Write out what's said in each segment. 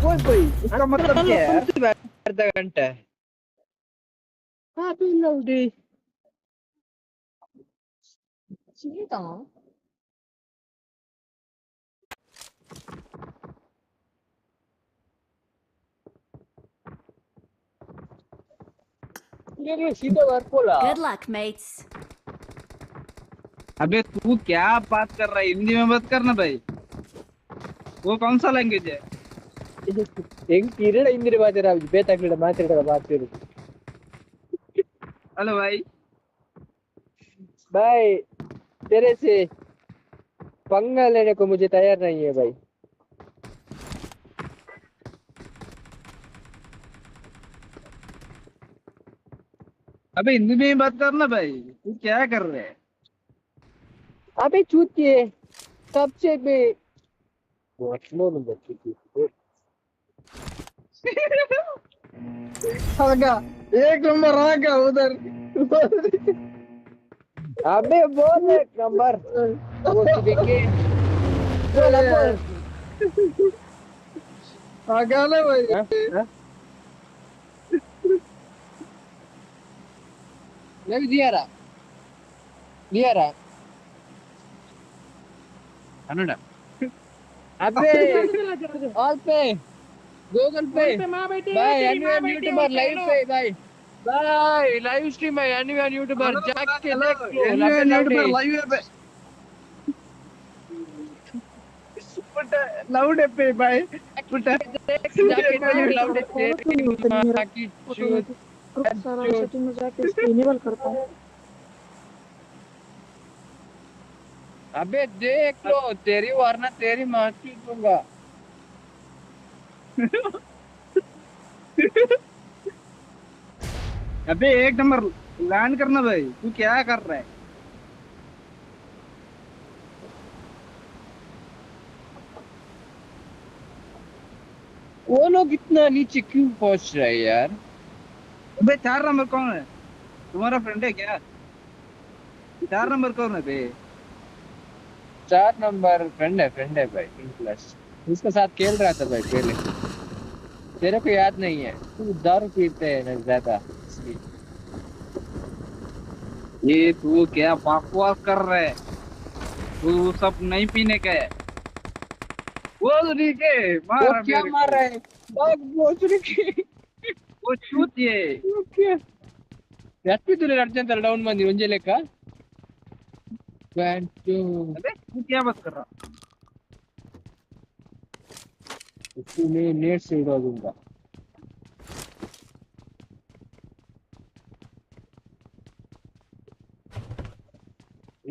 बोल भाई, इसका मतलब क्या है? ಅರ್ಧ ಗಂಟೆ ಲೌಡಿ. ಸೀದಾ ಬರ್ಪೋಲ. Good luck, mates. अबे तू क्या बात कर रहा है? हिंदी में बात करना भाई, वो कौन सा लैंग्वेज है? ಹೆಂಗ್ ಕಿರಣ ಇಂದಿರ ಮಾತಾಡ ಬೇತಾಕ್ಲಿಡ ಮಾತಾಡ ಮಾತಾಡು. हेलो भाई. भाई, तेरे से पंगा लेने को मुझे तैयार नहीं है भाई. अबे हिंदी में ही बात करना भाई, तू क्या कर रहे है? अबे चूतिए, कब से मैं आगा, एक नंबर आगा उधर. अबे बोल एक नंबर वो देखे बोल बोल. आगा ना भाई. हाँ? हाँ? दियारा दियारा ಕನ್ನಡ. ಅಬೆ ಆಲ್ ಪೇ, ಗೂಗಲ್ ಪೇ ಬಾಯ್, ಎನ್ವಿಎನ್ ಯೂಟ್ಯೂಬರ್ ಲೈವ್ ಪೇ ಬಾಯ್ ಬಾಯ್, ಲೈವ್ ಸ್ಟ್ರೀಮ್ ಬಾಯ್, ಎನ್ವಿಎನ್ ಯೂಟ್ಯೂಬರ್ ಜಾಕೆ ದೇಖ್ लो. एनवीएन यूट्यूबर लाइव है लाउड पे भाई. जाके देख लाउड की. सेटिंग में जाके इसको इनेबल करता हूँ. अबे देख लो तेरी, वरना तेरी माँ की दूंगा. अबे एक नंबर लैंड करना भाई, तू क्या कर रहा है? वो लोग इतना नीचे क्यों पहुंच रहे हैं यार? अबे 4 नंबर कौन है? तुम्हारा फ्रेंड है क्या? 4 नंबर कौन है बे? 4 नंबर फ्रेंड है, फ्रेंड है भाई, प्लस उसके साथ खेल रहा था भाई पहले. तेरे को याद नहीं है, तू दारू पीते है ना ज्यादा इसलिए. ये तू क्या बकवास कर रहा है? तू सब नहीं पीने का है. वो ठीक है. वो मार क्या मेरे मार को। रहा है भाग भोसड़ी के. वो चूतिए. ಎಷ್ಟು ಅರ್ಜೆಂಟ್ ಡೌನ್ ಬಂದಿ ಒಂಜೆ ಲೆಕ್ಕ. 1 2. अबे तू क्या बात कर रहा? इसको मैं नेट से उड़ा दूंगा.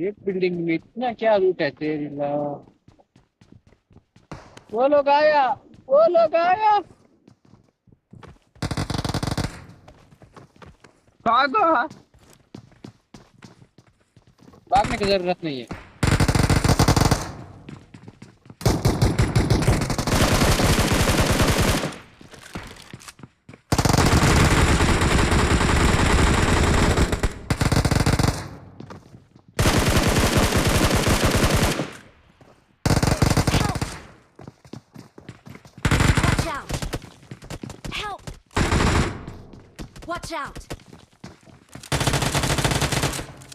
एक बिल्डिंग में इतना क्या लूट है तेरी ला. वो लोग आया, वो लोग आया. भागो. भागने की जरूरत नहीं है. Help! Watch out! Help! Watch out!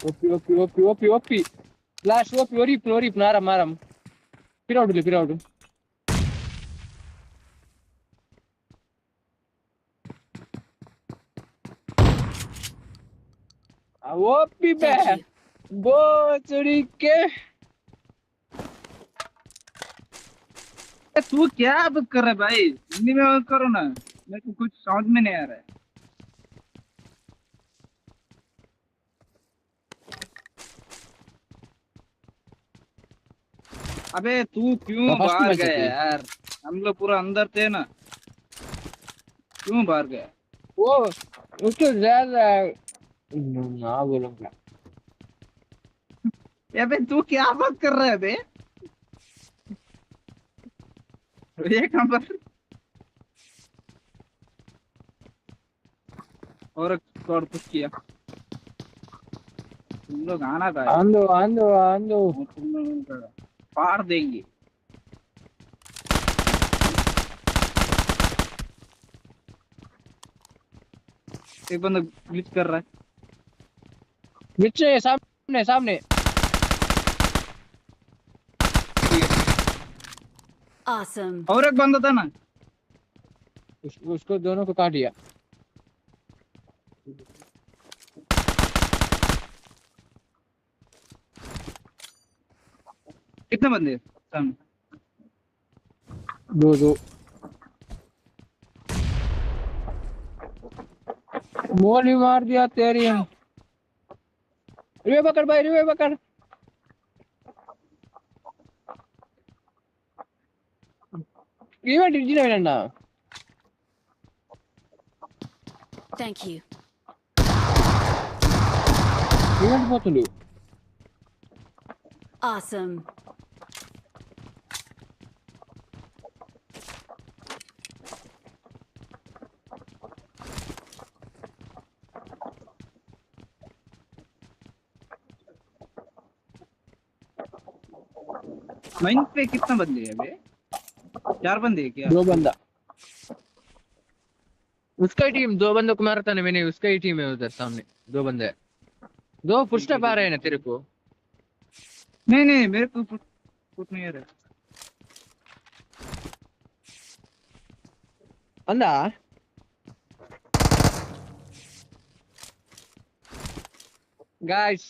OP OP OP OP OP flash OP. ಒರಿಪ್ ಒರಿಪ್ ಆರಾಮ್ ಆರಾಮ್. ಪಿರೌಡು ಪಿರೌಡು. OP ಬೇ. Thank you. ಬೋಚುಡಿಕೆ. तू क्या बात कर रहा है भाई? हिंदी में बात करो ना, मेरे को कुछ समझ में नहीं आ रहा है. अबे तू क्यों तो first बाहर match गया थी। यार? हम लोग पूरा अंदर थे ना, क्यों बाहर गया? वो उसको ज्यादा ना बोलूंगा. अबे तू क्या बात कर रहा है बे? एक नंबर और एक स्क्वाड पुश किया. तुम लोग आना था. आंदो आंदो आंदो. तुम लोग पार देंगे. एक बंदा ग्लिच कर रहा है। ग्लिच है सामने सामने। Awesome. और एक बंदा था ना, उसको दोनों को काट दिया। कितने बंदे सामने? दो दो। गोली मार दिया तेरी। रिवे पकड़ भाई, रिवे पकड़। इवेंट जिना ना। Thank you. Event పోతుండు. Awesome. Mine पे कितना बंदे हैं अबे? 4 बंदे हैं क्या? 2 बंदा। उसका ही टीम, 2 बंदों को मारा था ना मैंने, उसका ही टीम है उधर सामने। 2 बंदे हैं। 2 फुटस्टेप आ रहे हैं ना तेरे को? नहीं नहीं मेरे को फुट नहीं आ रहा। अंदा गाइस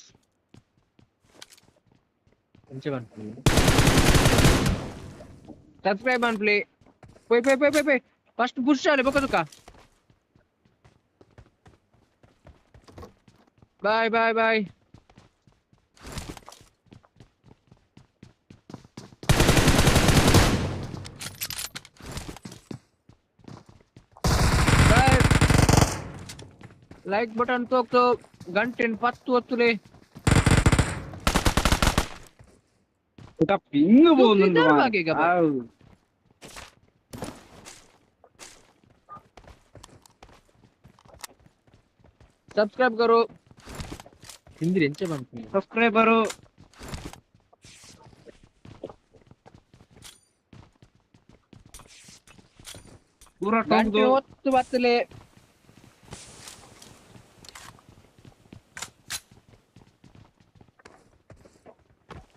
సబ్స్క్రైబ్ అన్ ప్లే. పోయి పోయి పోయి పోయి పోయి ఫస్ట్ పుష్ చేయాలి. బొక్క bye bye bye. Bye. Like button తోక్తో గంటెన్ పత్తు ఒత్తులే. पिंग किधर भागेगा भाई? सब्सक्राइब करो। हिंदी रेंचे बनती सब्सक्राइब करो। पूरा टॉप दो। ఒత్తు బత్తలే।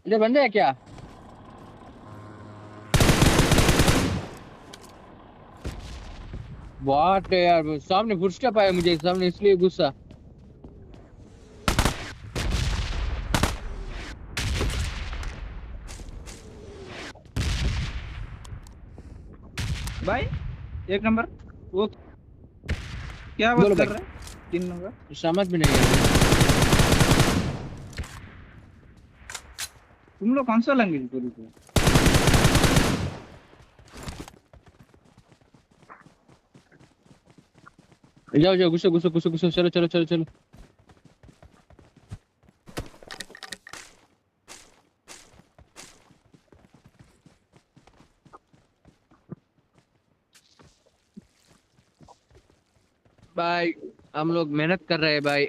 इधर बंदे है क्या? बहुत है यार, सामने फुटस्टेप आया मुझे सामने, इसलिए गुस्सा। भाई 1 नंबर वो क्या बात कर रहा है? 3 नंबर समझ में नहीं आ रहा। तुम लोग कौन सा लैंग्वेज बोलते हो? जाओ जाओ, घुसो घुसो घुसो घुसो, चलो चलो चलो चलो। भाई हम लोग मेहनत कर रहे हैं भाई,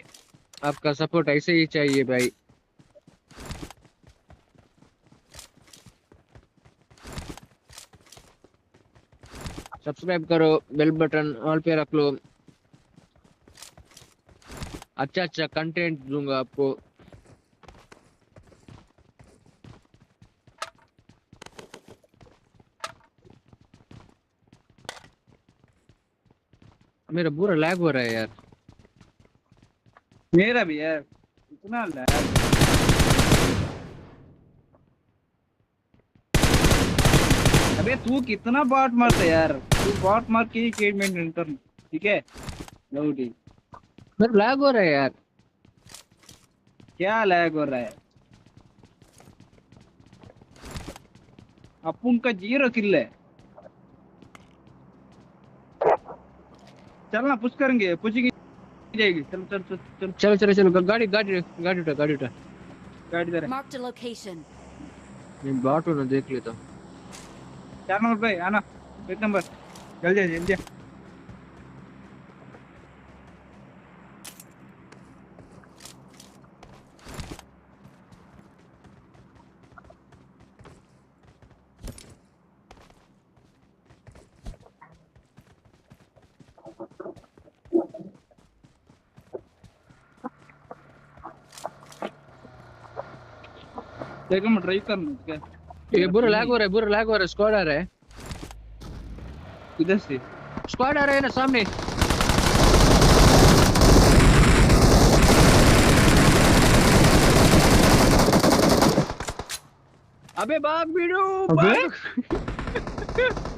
आपका सपोर्ट ऐसे ही चाहिए भाई। सब्सक्राइब करो, बेल बटन ऑल पे रख लो, अच्छा अच्छा कंटेंट दूंगा आपको। मेरा बुरा लैग हो रहा है यार। मेरा भी यार इतना लैग। अबे तू कितना बॉट मारता है यार, तू बॉट मार के ही केज मेंटेन कर, ठीक है? लौटी मेरा लैग हो रहा है यार। क्या लैग हो रहा है? अपन का 0 किल है। चलना पुश करेंगे, पुशिंग जाएगी। चलो चलो चलो चलो चलो चलो चलो, गाड़ी गाड़ी गाड़ी उठा, गाड़ी उठा, गाड़ी इधर है। Marked a location. मैं बाट ना देख लेता हूँ। 4 नंबर पे आना, 1 नंबर जल्दी जल्दी। देखो मैं ड्राइव करना क्या। ये बुरा लैग हो रहा है, बुरा लैग हो रहा है। स्क्वाड आ रहा है। किधर से? स्क्वाड आ रहा है ना सामने। अबे भाग भिड़ू। अबे? भाग।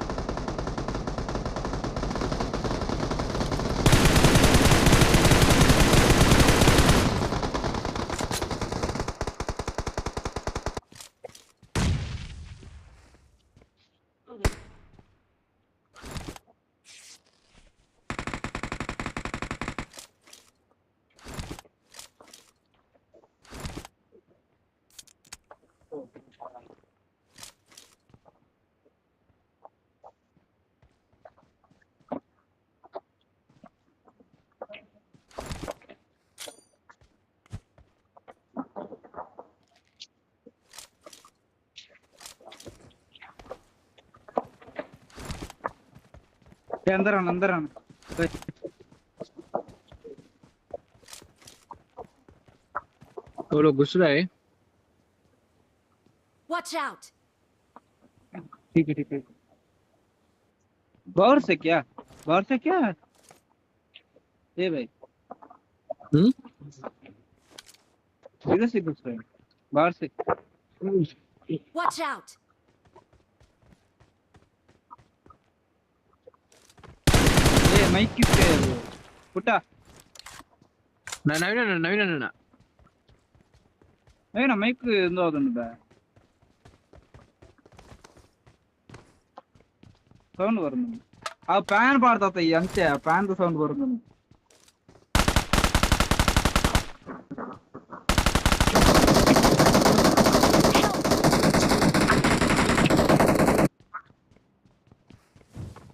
ये अंदर आना, अंदर आना। वो लोग घुस रहे हैं। Watch out! ठीक है, ठीक है। गौर से क्या, गौर से क्या? ए भाई। हम्म? इधर से घुस रहे हैं, बाहर से। Watch out! ए माइक किसके है वो? फुटा। ना नवीन ना, नवीन ना। ए ना माइक इंदो आदुंड बा। ಸೌಂಡ್ ಬರುದು. ಆ ಫ್ಯಾನ್ ಪಾಡ್ತಾತ ಈ ಅಂಚೆ, ಆ ಫ್ಯಾನ್ ಸೌಂಡ್ ಬರುದು.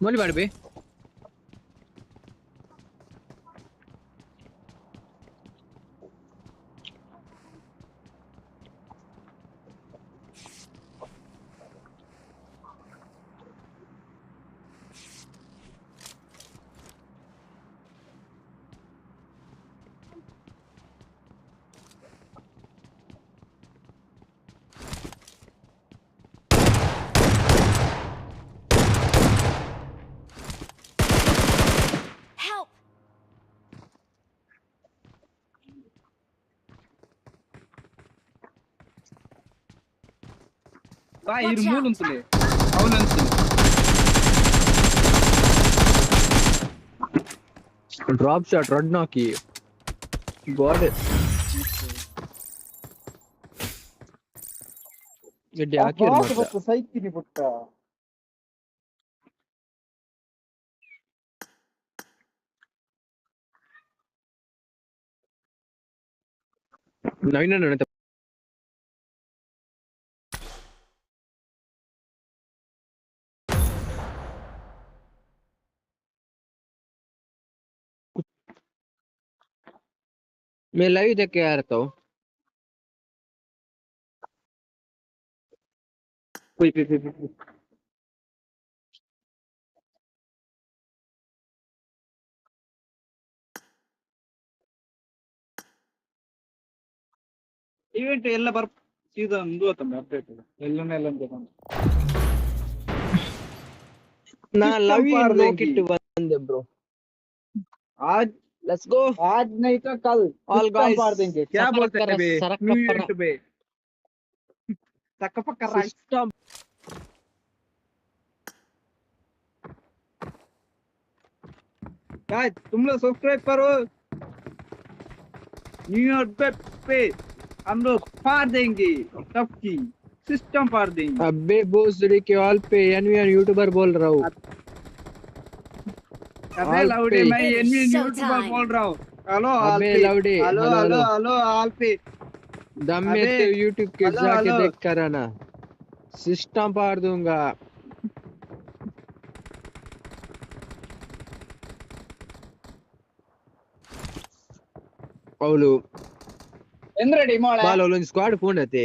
मोली बाड़ बे। Help! ಬಾ Watch ಇರು out. ಮೂಲುಂತುಲೆ ಅವನಂತುಲೆ. ಡ್ರಾಪ್ ಶಾಟ್ ರಡ್ ನಾಕಿ ಗಾಡ್ ಎಡ್ಡೆ ಹಾಕಿರ್ ಮಾತ್ರ. ಸೈಕಿನಿ ಪುಟ್ಟ. ನವೀನ ನನ್ನ मैं लाइव देख के आ रहा हूँ। कोई पे पे पे ಇವೆಂಟ್ ಎಲ್ಲ ಬರ್ ಸೀದಾ ಒಂದು ಆತಂಬ ಅಪ್ಡೇಟ್ ಎಲ್ಲನೇ ಎಲ್ಲ ಅಂತ. ನಾ System love ಪಾರ್ ನೋಕಿಟ್ಟು ಬಂದೆ ಬ್ರೋ. आज let's go. आज नहीं तो कल All system guys, पार देंगे। क्या सफर बोलते हैं करा, बे? सरक न्यू करा। इवेंट बे तक पक्का राइट। सिस्टम। गाइस तुम लोग सब्सक्राइब करो। न्यू अपडेट पे हम लोग फाड़ देंगे, सबकी सिस्टम फाड़ देंगे। अबे भोसड़ी के ऑल पे एनवीआर यूट्यूबर बोल रहा हूँ। अबे ऑल लाउडे, पे। मैं It is NVR show YouTuber time. बोल रहा हूँ। हेलो ऑल अबे पे। लाउडे, hello hello, hello hello. Hello all पे। दम में अबे, तो यूट्यूब के हेलो, जाके हेलो। देख कर आना, सिस्टम पार दूंगा। ಅವಳು ಎಂದ್ರಡಿ ಮೋಳೆ. ಬಾಲ್ ಅವಳೊಂದು ಸ್ಕ್ವಾಡ್ ಫೋನ್ ಐತೆ.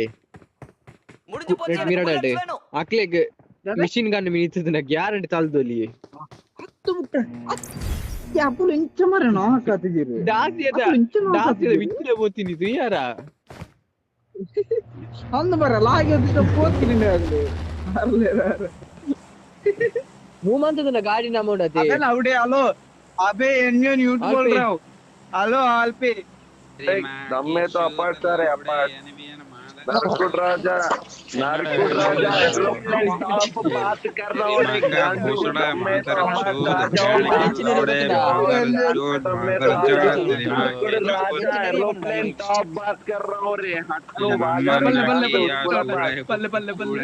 முடிஞ்சு போச்சு, ರೆಡ್ எனக்கு ಮಿರಡ್ bullets வேணும். ಅಕ್ಲೆಗ್ ಮಿಷಿನ್ ಗನ್ ಮಿನಿತ್ತದ ಗ್ಯಾರಂಟಿ ತಲ್ದೊಲಿ. ಅಪ್ಪುಲು ಇಂಚ ಮರೆ ನಾಕ್ ಆತಿದ್ದೀರಿ. ದಾಸಿ ಅದ ಅಪ್ಪುಲು ಇಂಚ ನಾಕ್ ದಾಸಿ ಆತಿದ್ದೀರಿ. ವಿತ್ತಿನ ಪೋತೀನಿ ತುಯ್ಯಾರ. ಅಂದು ಬರ ಲಾಗಿ ಪೋತಿನಿ ಆಗಲಿ ಅರ್ಲೆ. ಮೂಮಂತದ ಗಾಡಿ ಅಮೌಂಟ್ ಅದೇ. अबे लाउडे हेलो, अबे एनयून यूट्यूब बोल रहा हूं। हेलो आलपे दम्मे तो अपार्ट सर है अपार्ट। नरकुट राजा, नरकुट राजा आप बात कर रहा हूं। राजा एरोप्लेन टॉप बात कर रहा हूं रे। हटो बल्ले बल्ले बल्ले बल्ले बल्ले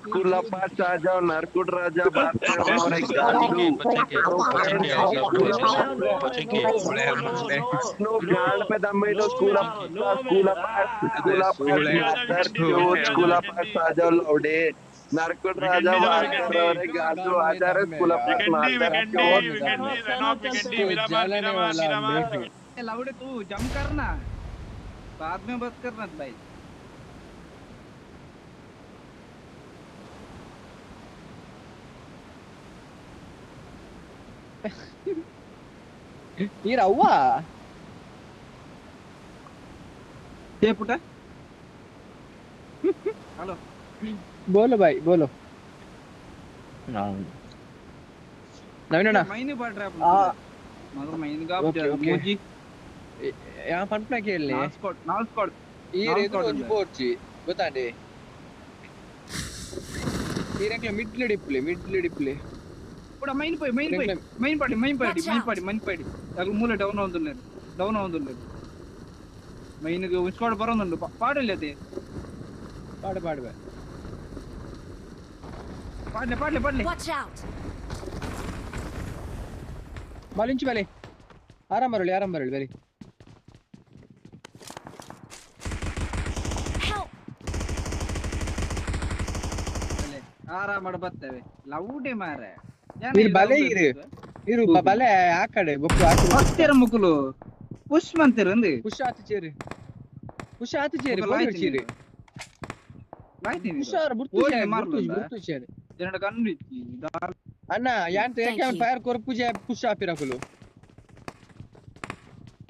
स्कूल अपार्ट आ जाओ। नरकुट राजा बात कर रहा हूं रे। पे दम्मे तो स्कूल स्कूल स्कूल अपार्ट आ जाओ लौड़े। नरकुट राजा बात कर रहा हूं रे। गाजू आ जा रे स्कूल अपार्ट। लौड़े तू जम करना बाद में बस करना भाई। ये रहुआ ये पुटा। हेलो बोलो भाई बोलो। नवीन ना महीने पड़ रहा है मगर महीने का मोजी यहां पंपना खेलने नाल स्क्वाड नाल स्क्वाड ಈ ರೇದು ಒಂಜಿ ಬೋರ್ಚಿ ಗೊತ್ತಾಂಡೆ. ಈ ರೇಕ್ಲ ಮಿಡ್ಲ್ ಡಿಪ್ಲೆ ಮಿಡ್ಲ್ ಡಿಪ್ಲೆ ಪುಡ ಮೈನ್ ಪೋಯ್ ಮೈನ್ ಪೋಯ್ ಮೈನ್ ಪಾಡಿ ಮೈನ್ ಪಾಡಿ ಮೈನ್ ಪಾಡಿ ಮೈನ್ ಪಾಡಿ ಅಗಲು ಮೂಲೆ ಡೌನ್ ಆವೊಂದುಲ್ಲೆರ್ ಡೌನ್ ಆವೊಂದುಲ್ಲೆರ್. ಮೈನ್ಗೆ ಸ್ಕ್ವಾಡ್ ಬರೋನುಂಡು ಪಾಡಲೆ ಅದೇ ಪಾಡು ಪಾಡು ಪಾಡ್ಲೆ ಪಾಡ್ಲೆ ಪಾಡ್ಲೆ. Watch out. ಬಲಿಂಚು ಬಲೆ ಆರಾಮ್ ಬರಲಿ ಆರಾಮ್ ಬರಲಿ ಬರಿ. Help. ಬಲೆ ಆರಾಮ್ ಮಾಡ ಬರ್ತೇವೆ ಲೌಡೆ ಮಾರೆ. ಇರು ಬಲೆ ಇರು ಇರು ಬಲೆ ಆ ಕಡೆ ಬೊಕ್ಕು ಆ ಕಡೆ ಬರ್ತೀರ ಮುಕುಲು ಪುಷ್ ಮಂತಿರ ಅಂದು ಪುಷ್ ಆತು ಚೇರು ಪುಷ್ ಆತು ಚೇರು ಬೋರಿ ಚೇರು ಲಾಯ್ತೀನಿ ಹುಷಾರ್ ಬುರ್ತು ಚೇರು ಬುರ್ತು ಚೇರು ಜನಡ ಕಣ್ಣು ಇತ್ತಿ ಅಣ್ಣ ಯಾನ್ ತೇಕೆ ಫೈರ್ ಕೊರ್ಪುಜೆ ಪುಷ್ ಆಪಿರಕುಲು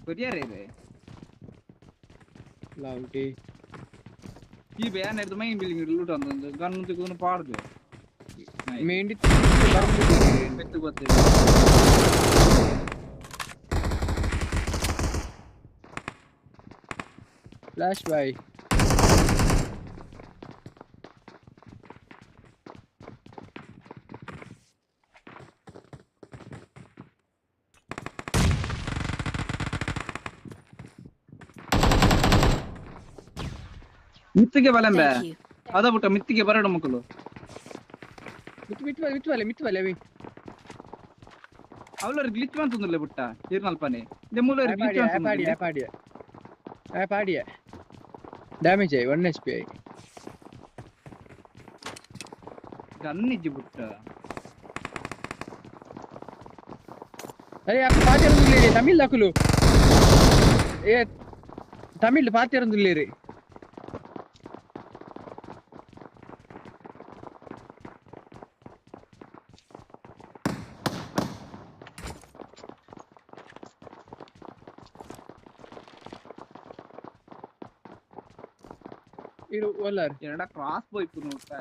ಕೊರಿಯರೆ ಇದೆ ಲೌಟಿ ಈ ಬ್ಯಾನ್ ಎರ್ದು ಮೈನ್ ಬಿಲ್ಡಿಂಗ್ ಲೂಟ್ ಅಂದ ಗನ್ ತಿಗುನು ಪಾಡ್ದು ಮೇಂಡಿ ಮೆತ್ತು ಗೊತ್ತೇ. ಫ್ಲಾಶ್ ಬಾಯ್ ಮಿತ್ತಿಗೆ ಬಲೆಂಬೆ Thank you. ಅದ ಬಿಟ್ಟ ಮಿತ್ತಿಗೆ ಬರಡು ಮಕ್ಕಳು ಮಿತ್ ಮಿತ್ ಬಲೆ ಮಿತ್ ಬಲೆ ಮಿತ್ ಬಲೆ ಅವಿ ಅವಲರ್ ಗ್ಲಿಚ್ ಅಂತಂದ್ರಲ್ಲ ಬಿಟ್ಟ ಇರ್ನಲ್ಪನೆ ದೆ ಮೂಲರ್ ಗ್ಲಿಚ್ ಪಾಡಿಯ ಅಂತಂದ್ರೆ ಪಾಡಿಯ ಪಾಡಿಯ ಡ್ಯಾಮೇಜ್ ಆಯ್ 1 HP ಆಯ್ ಗನ್ ಇಜ್ಜಿ ಬಿಟ್ಟ. ಅರೆ ಯಾಕೆ ಪಾತಿರಂದುಲ್ಲೇರಿ ತಮಿಳ್ ದಕುಲು ಏ ತಮಿಳ್ ಪಾತಿರಂದುಲ್ಲೇರಿ. ಇರು ಒಲ್ಲಾರ್ ಎರಡ ಕ್ರಾಸ್ ಬೋಯ್ಪು ನೋಡ್ತಾ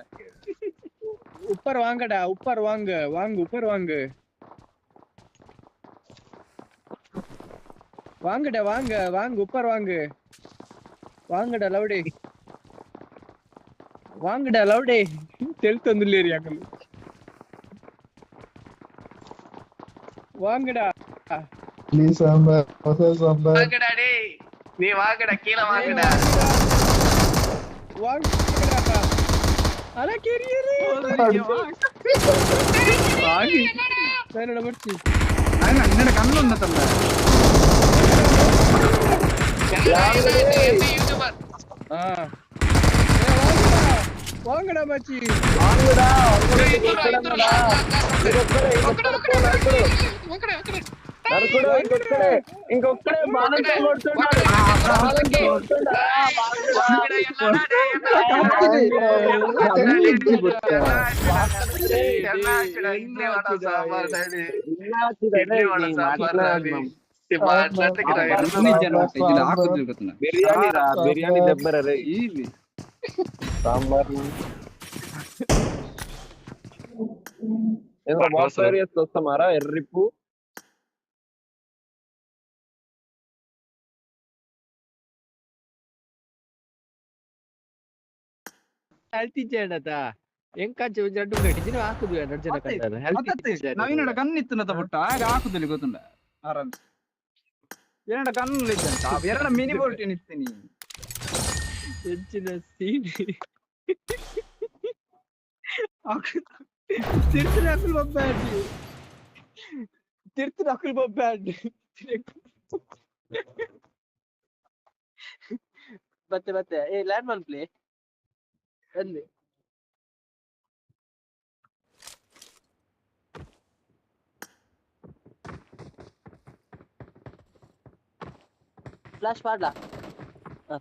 ಉಪ್ಪರ್ ವಾಂಗಡ ಉಪ್ಪರ್ ವಾಂಗ್ ವಾಂಗ್ ಉಪ್ಪರ್ ವಾಂಗ್ ವಾಂಗಡ ವಾಂಗ ವಾಂಗ್ ಉಪ್ಪರ್ ವಾಂಗ್ ವಾಂಗಡ ಲೌಡೆ ವಾಂಗಡ ಲೌಡೆ ತೆಲ್ತೊಂದುಲ್ಲೇರಿ ಯಾಕಲು ವಾಂಗಡ ಪ್ಲೀಸ್ ಸಾಂಬಾರ್ ಹೊಸ ಸಾಂಬಾರ್ வாங்கடா டேய், நீ வாங்கடா கீழ வாங்கடா. ವಾಂಗಡ ಅಲ ಕೆರಿಯರೇ ನಾನೋಡ ಬರ್ತಿ ನಿನ್ನ ಕಣ್ಣು ತಂದ யூடியூபர் வாங்கடா மச்சி வாங்கடா. నరకుడు ఇంకొక్కడే బాణంతో కొడుతున్నాడు. Biryani రా, బిర్యానీ దెబ్బర రే. సాంబార్ ఏంద్రా బాస్ వస్తామారా ఎర్రిప్పు. ನವೀನಡ ಕಣ್ಣು ಇತ್ತು ಪುಟ್ಟ ಆಗ ಹಾಕುದಿಲ್ಲ ಗೊತ್ತುಂಡ ಆರಾಮ್. ಎರಡ ಕಣ್ಣು ಇದ್ದಂತ ಎರಡ ಮಿನಿ ಬೋಲ್ಟ್ ಇತ್ತೀನಿ. ಹೆಚ್ಚಿನ ಸೀನ್ ತಿರ್ತಿನ ಬೊಬ್ಬೆ ತಿರ್ತಿನ ಅಕುಲ್ ಬೊಬ್ಬೆ ಮತ್ತೆ ಮತ್ತೆ ಏ ಲ್ಯಾಂಡ್ ಮನ್ ಪ್ಲೇ ಅಂದೆ. ಫ್ಲಾಶ್ ಮಾಡ್ಲಾ?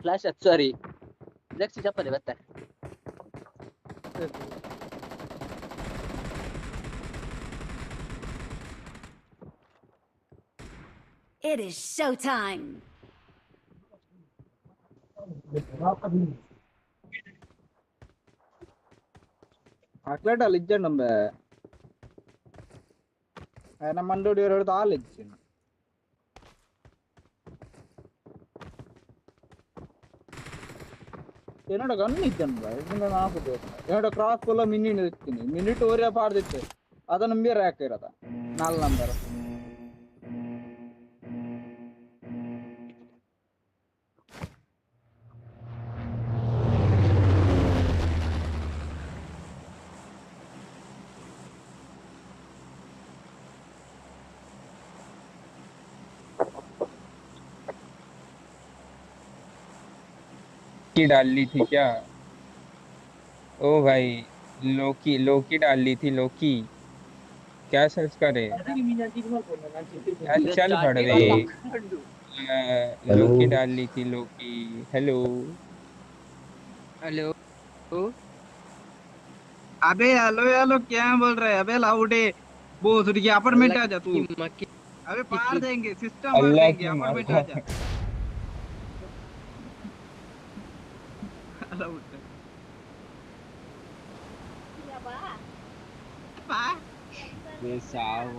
ಫ್ಲಾಶ್ ಸಾರಿ ನೆಕ್ಸ್ಟ್ ಚಪ್ಪಲಿ ಮತ್ತೆ. It is showtime. ಅಕ್ಲೇಟ ಅಲ್ಲಿ ಇಜ್ಜಂಡಂಬೆ ನಮ್ಮ ಮಂಡೋಡಿ ಎರಡು ಆಲ್ ಇಜ್ಜಿ. என்னோட கன் ಇಜ್ಜಂಡ ಇದನ್ನ ನಾಲ್ಕು என்னೋಡ ಕ್ರಾಸ್ ಫುಲ್ಲ ಮಿನಿ ಇರ್ತೀನಿ ಮಿನಿಟ್ ಓರಿಯ ಪಾಡ್ದಿತ್ತು ಅದ ನಂಬಿ ರ್ಯಾಕ್ ಇರದ 4 ನಂಬರ್. की डाल ली थी क्या? ओ भाई लोकी लोकी डाल ली थी लोकी। क्या सर्च करे? चल भड़वे लोकी डाल ली थी लोकी। हेलो हेलो अबे हेलो हेलो क्या बोल रहे है? अबे लाउडे वो सुन के अपार्टमेंट आ जा तू। अबे पार देंगे सिस्टम मार देंगे अपार्टमेंट आ जा।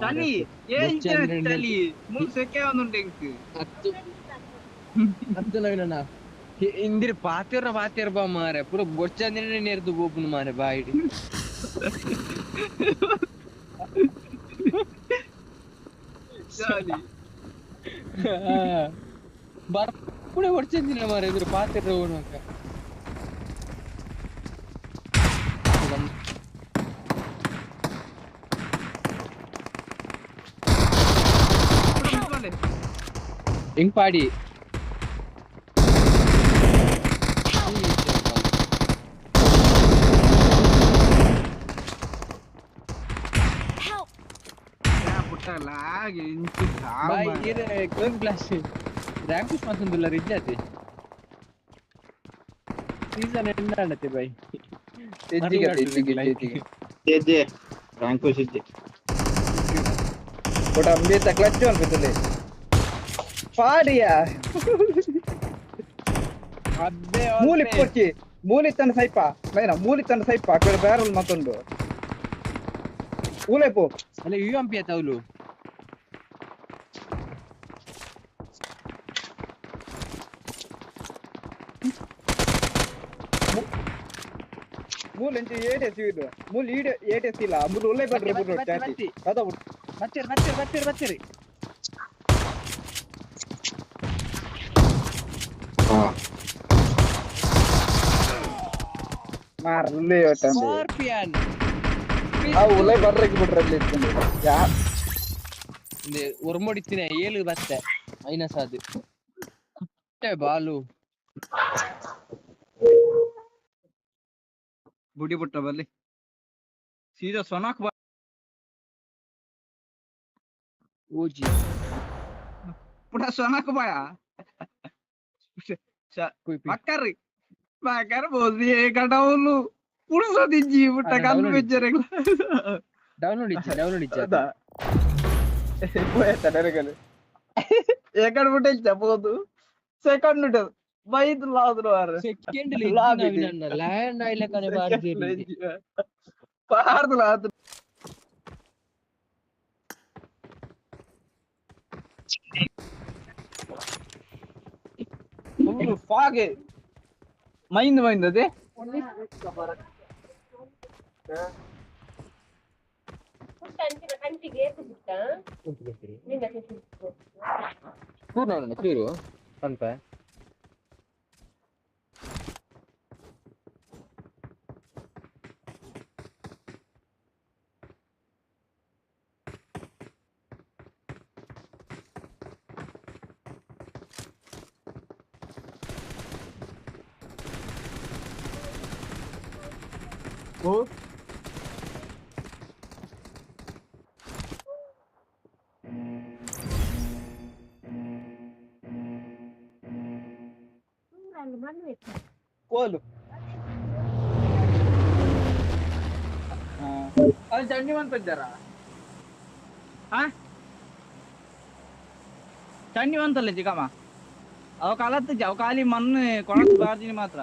ಚಳಿ ಏನ್ ಚಳಿ ಮುಲ್ ಸೆಕೆ ಒಂದುಂಟು ಎಂಕ್ ಅತ್ತು ನವೀನಣ್ಣ ಇಂದಿರ ಪಾತಿರ್ನ ಪಾತಿರ್ ಬಾ ಮಾರೆ ಪೂರ ಬೊಚ್ಚಂದಿನ ನೇರ್ದು ಗೋಪುನ ಮಾರೆ ಬಾಯಿಡಿ. ಚಳಿ ಬರ್ಪುಡೆ ಬೊಚ್ಚಂದಿನ ಮಾರೆ ಇದ್ರ ಪಾತಿರ್ ಹೋಗುಣಕ. ಹೆಂಗ್ ಪಾಡಿ ರ್ಯಾಂಕ್ ಮಾತೊಂದುಲ್ಲ ರಿಜ್ಜಾತಿ ಸೀಸನ್ ಎಂಡ್ ಆಂಡತೆ ಬೈ. ಹೆಚ್ಚಿಗೆ ರ್ಯಾಂಕ್ ಇಜ್ಜಿ ಬಟ್ ಅಂಬೇತ ಕ್ಲಚ್ ಅನ್ಬಿತ್ತಲೆ ಪಾಡಿಯಾ ಅಬ್ಬೆ ಮೂಲಿ ಪೊಚ್ಚಿ ಮೂಲಿ ತನ್ನ ಸೈಪ ಮೈನ ಮೂಲಿ ತನ್ನ ಸೈಪ ಅక్కడ ಬ್ಯಾರಲ್ ಮತ್ತೊಂದು ಊಲೈಪೋ ಅಲ್ಲ U M P ಆತವ್ಲು. ಮೂಲ್ ಎಂಚ ಏಟೆ ಸಿವಿದು ಮೂಲ್ ಈಡೆ ಏಟೆ ಸಿಲ್ಲ ಮೂಲ್ ಉಲ್ಲೈ ಬರ್ರಿ ಬುಡ್ರು ಚಾಟಿ ಅದ ಬತ್ತಿರಿ ಬತ್ತಿರಿ ಬತ್ತಿರಿ ಬತ್ತಿರಿ. ಮಾರ್ಲಿ ಒಟ್ಟಂದೆ ಸ್ಕಾರ್ಪಿಯನ್ ಆ ಉಲ್ಲೈ ಬರ್ರಿಗೆ ಬಿಡ್ರಲ್ಲಿ ಇತ್ತು ಯಾ ಇಂದೆ ಒರ್ಮೊಡಿತ್ತಿನ 7 ಬತ್ತೆ ಮೈನಸ್ ಅದು ಬಾಲು ಬುಡಿ ಬುಟ್ಟ ಬರ್ಲಿ ಸೀದಾ ಸೊನಾಕ್ ಬಾ ಓಜಿ ಪುಟ ಸೊನಾಕ್ ಬಾಯ ಮಕ್ಕರ್ ಮಕ್ಕರ್ ಬೋಸಿ ಕಡೌಲು ಪುಡ್ಸೋದಿಜ್ಜಿ ಪುಟ್ಟ ಕಲ್ಲು ಬೆಜ್ಜರೆ ಡೌನ್ಲೋಡ್ ಇಚ್ಚ ಡೌನ್ಲೋಡ್ ಇಚ್ಚ ಪೋಯತ್ತ ನೆರಗಲು. ಎಕಡೆ ಬಿಟ್ಟೆ ಚಪೋದು ಸೆಕೆಂಡ್ ಬೈದ್ ಲಾದ್ರು ವಾರ second lobby land ಆಯ್ಲಕನೆ ಬಾರ್ದಿರಿ ಪಾರ್ದು ಲಾದ್ರು full fog ಮೈಂದ್ ಮೈಂದ್ ಅದೇ ಚೂರು ಪನ್ಪ ಓ ಕೋಲು ಅದು ಚಂಡಿ ಮಂತ ಇದ್ದಾರಾ? ಹಾ, ಚಂಡಿ ಮಂತಲ್ಲ ಚಿಕ್ಕಮ್ಮ. ಅವ ಕಲತ್ತು ಅವ ಖಾಲಿ ಮಣ್ಣು ಕೊಳತು ಬಾರ್ದಿನಿ ಮಾತ್ರ.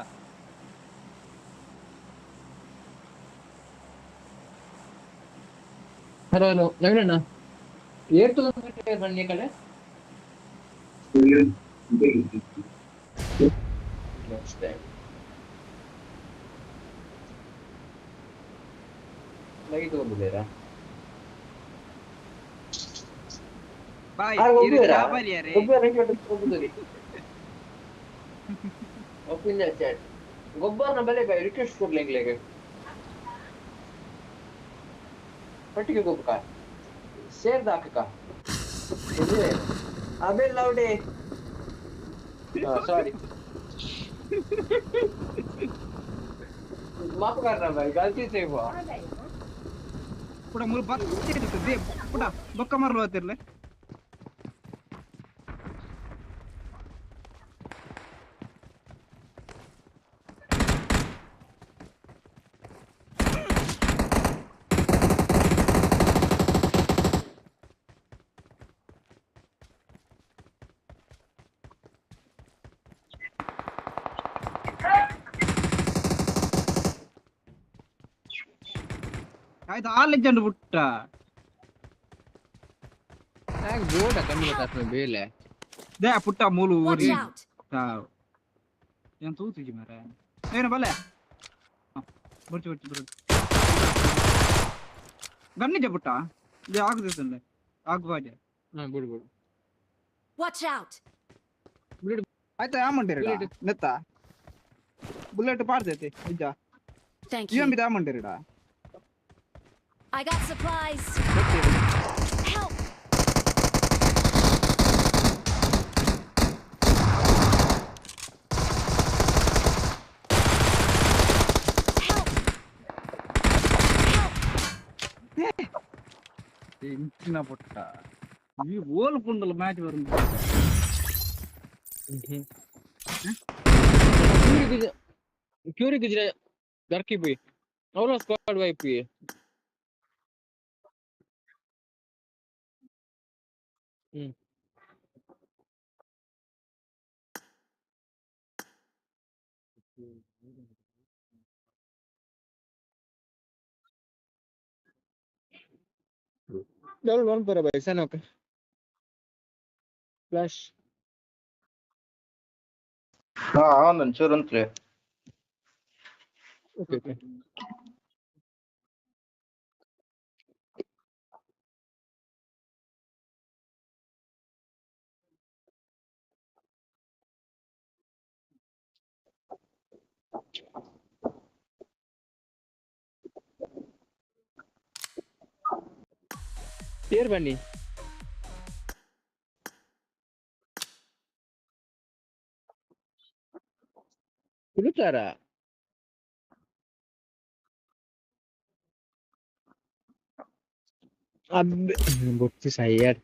ಹಲೋ ಹಲೋ ನವೀನಣ್ಣ, ಏರ್ ಬನ್ನಿ ಈ ಕಡೆ. ಲೈಟ್ ಹೋಗುದೇರಾ? ಬಾಯ್. ಆರ್ ಒಬ್ಬುವೇರಾ? ಬಾರಿಯಾರೆ. ಒಪ್ಪಿಂದ ಚಾಟ್ ಗೊಬ್ಬರನ ಬೆಲೆ ಬೈ ರಿಕ್ವೆಸ್ಟ್ ಕೊಡ್ಲಿ ಎಂಗ್ಲೆಗ್ ಪಟ್ಟಿಗೆ ಗೊಬ್ಬಕ ಸೇರ್ದ ಹಾಕಕ ಅಬೆ ಲೌಡೆ. सॉरी, माफ करना भाई, गलती से हुआ. ಪುಡ ಮುರು ಬತ್ತೆ ಪುಡ ಬೊಕ್ಕ ಮರಲು ಬರ್ತಿರ್ಲೆ. ಆಯ್ತು, ಆ ಲೆಜೆಂಡ್ ಬುಟ್ಟ. ಬೋರ್ಡ್ ಕಮ್ಮಿ ಗೊತ್ತಾಗ್ತದೆ ಬೇಲೆ. They ಪುಟ್ಟ ಮೂಲು. Watch ಊರಿ out! ಏನ್ ತೂತಿಜಿ ಮಾರ ಏನು ಬಲ್ಲೆ ಬುರ್ಚಿ ಬುರ್ಚಿ ಬುರ್ಚಿ ಗನ್ನಿಜ ಪುಟ್ಟ they ಆಗುದಿಲ್ಲ ಆಗುವಾಜೆ. ಹಾ, ಬಿಡು ಬಿಡು. Watch out! ಆಯ್ತಾ, ಯಾ ಮಂಡಿರಡ? Bullet. ನೆತ್ತ ಬುಲೆಟ್ ಪಾಡ್ದೈತಿ ನಿಜ. Thank you you. B ಮಂಡಿರಡ. I got supplies. Help! Help! Help! ಇಂಚಿನ ಪುಟ್ಟ ಈ ಓಲ್ ಪುಂಡಲ ಮ್ಯಾಚ್ ಬரும். ಕ್ಯೂರಿ ಗುಜ್ರ ದರ್ಕಿ ಬಿ ಅವರ ಸ್ಕ್ವಾಡ್ ವೈಪ್. ಡಬಲ್ ಒನ್ ಪರ ಬೈ ಸನ್. Okay, flash. ಹಾ, ಒಂದೊಂಚೂರು ಉಂತ್ರಿ. ಓಕೆ ಓಕೆ ಏರ್ ಬನ್ನಿ. ಕುಳಿತಾರ? अबे बुक्सी सही यार.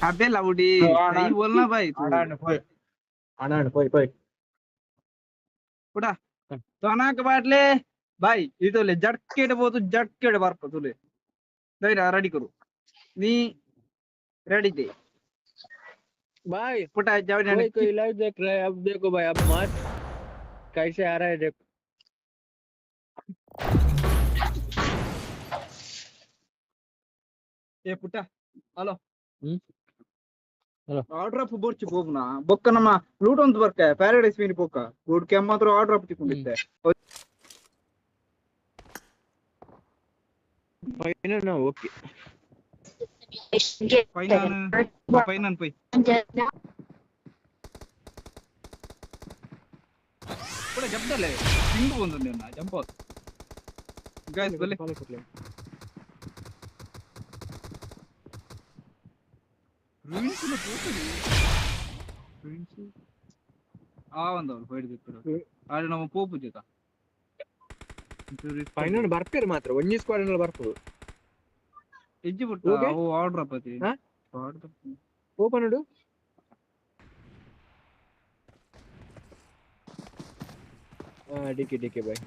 अबे लाउडी, सही बोलना भाई तू. ಅಣ್ಣ, ಪೋಯ್ ಪೋಯ್. ಪುಡ ತೋನಾಕ ಬಾಟ್ಲೆ ಬಾಯ್ ಇದೊಲೆ ಜಟ್ಕೆಡ್ ಬೋದು ಜಟ್ಕೆಡ್ ಬರ್ಪ ತುಲೆ. ಧೈರ್ಯ ರೆಡಿ ಕರು, ನೀ ರೆಡಿ they. भाई ಪುಟ ಜಾವಡಿ. कोई कोई लाइव देख रहा है। अब देखो भाई, अब मैच कैसे आ रहा है देखो। ಏ ಪುಟ್ಟ, hello. Hmm, hello. Order of ಬೋರ್ಚಿ ಪೋಪುನ ಬೊಕ್ಕ ನಮ್ಮ ಲೂಟ್ ಒಂದು ಬರ್ಕ ಪ್ಯಾರಡೈಸ್ ಮೀನ್ ಪೋಕ ಗುಡ್ ಕೆಮ್ಮ ಮಾತ್ರ ಆರ್ಡರ್ ಆಫ್ ತಿಕೊಂಡಿತ್ತೆ. ಫೈನಲ್ ನಾವು ಓಕೆ. ಫೈನಾನ್ ಫೈನಾನ್ ಪೈ ಕೂಡ ಜಂಪ್ದಲ್ಲೇ ಹಿಂಗು ಒಂದು ಜಂಪ್ ಗೈಸ್ ಬಲ್ಲೆ. ರೂಯಿನ್ಸ್ ಪೋತದೆ, ರೂಯಿನ್ಸ್ ಆ ಒಂದು ಅವ್ರು ಹೊಯ್ದಿತ್ತು ಆದ್ರೆ ನಮ್ಮ ಪೋಪು ಜೊತ. ಫೈನಲ್ ಬರ್ಪೇರು ಮಾತ್ರ ಒಂಜಿ ಸ್ಕ್ವಾಡ್ ಅಲ್ಲಿ ಬರ್ಪುಡು. ಹೆಜ್ಜೆ ಬಿಟ್ಟು ಓಕೆ. ಅವು ಆರ್ಡರ್ ಅಪ್ಪತಿ. ಹಾ? ಆರ್ಡರ್. ಓಪನ್ ಉಂಡು. ಡಿಕೆ ಡಿಕೆ ಬಾಯ್,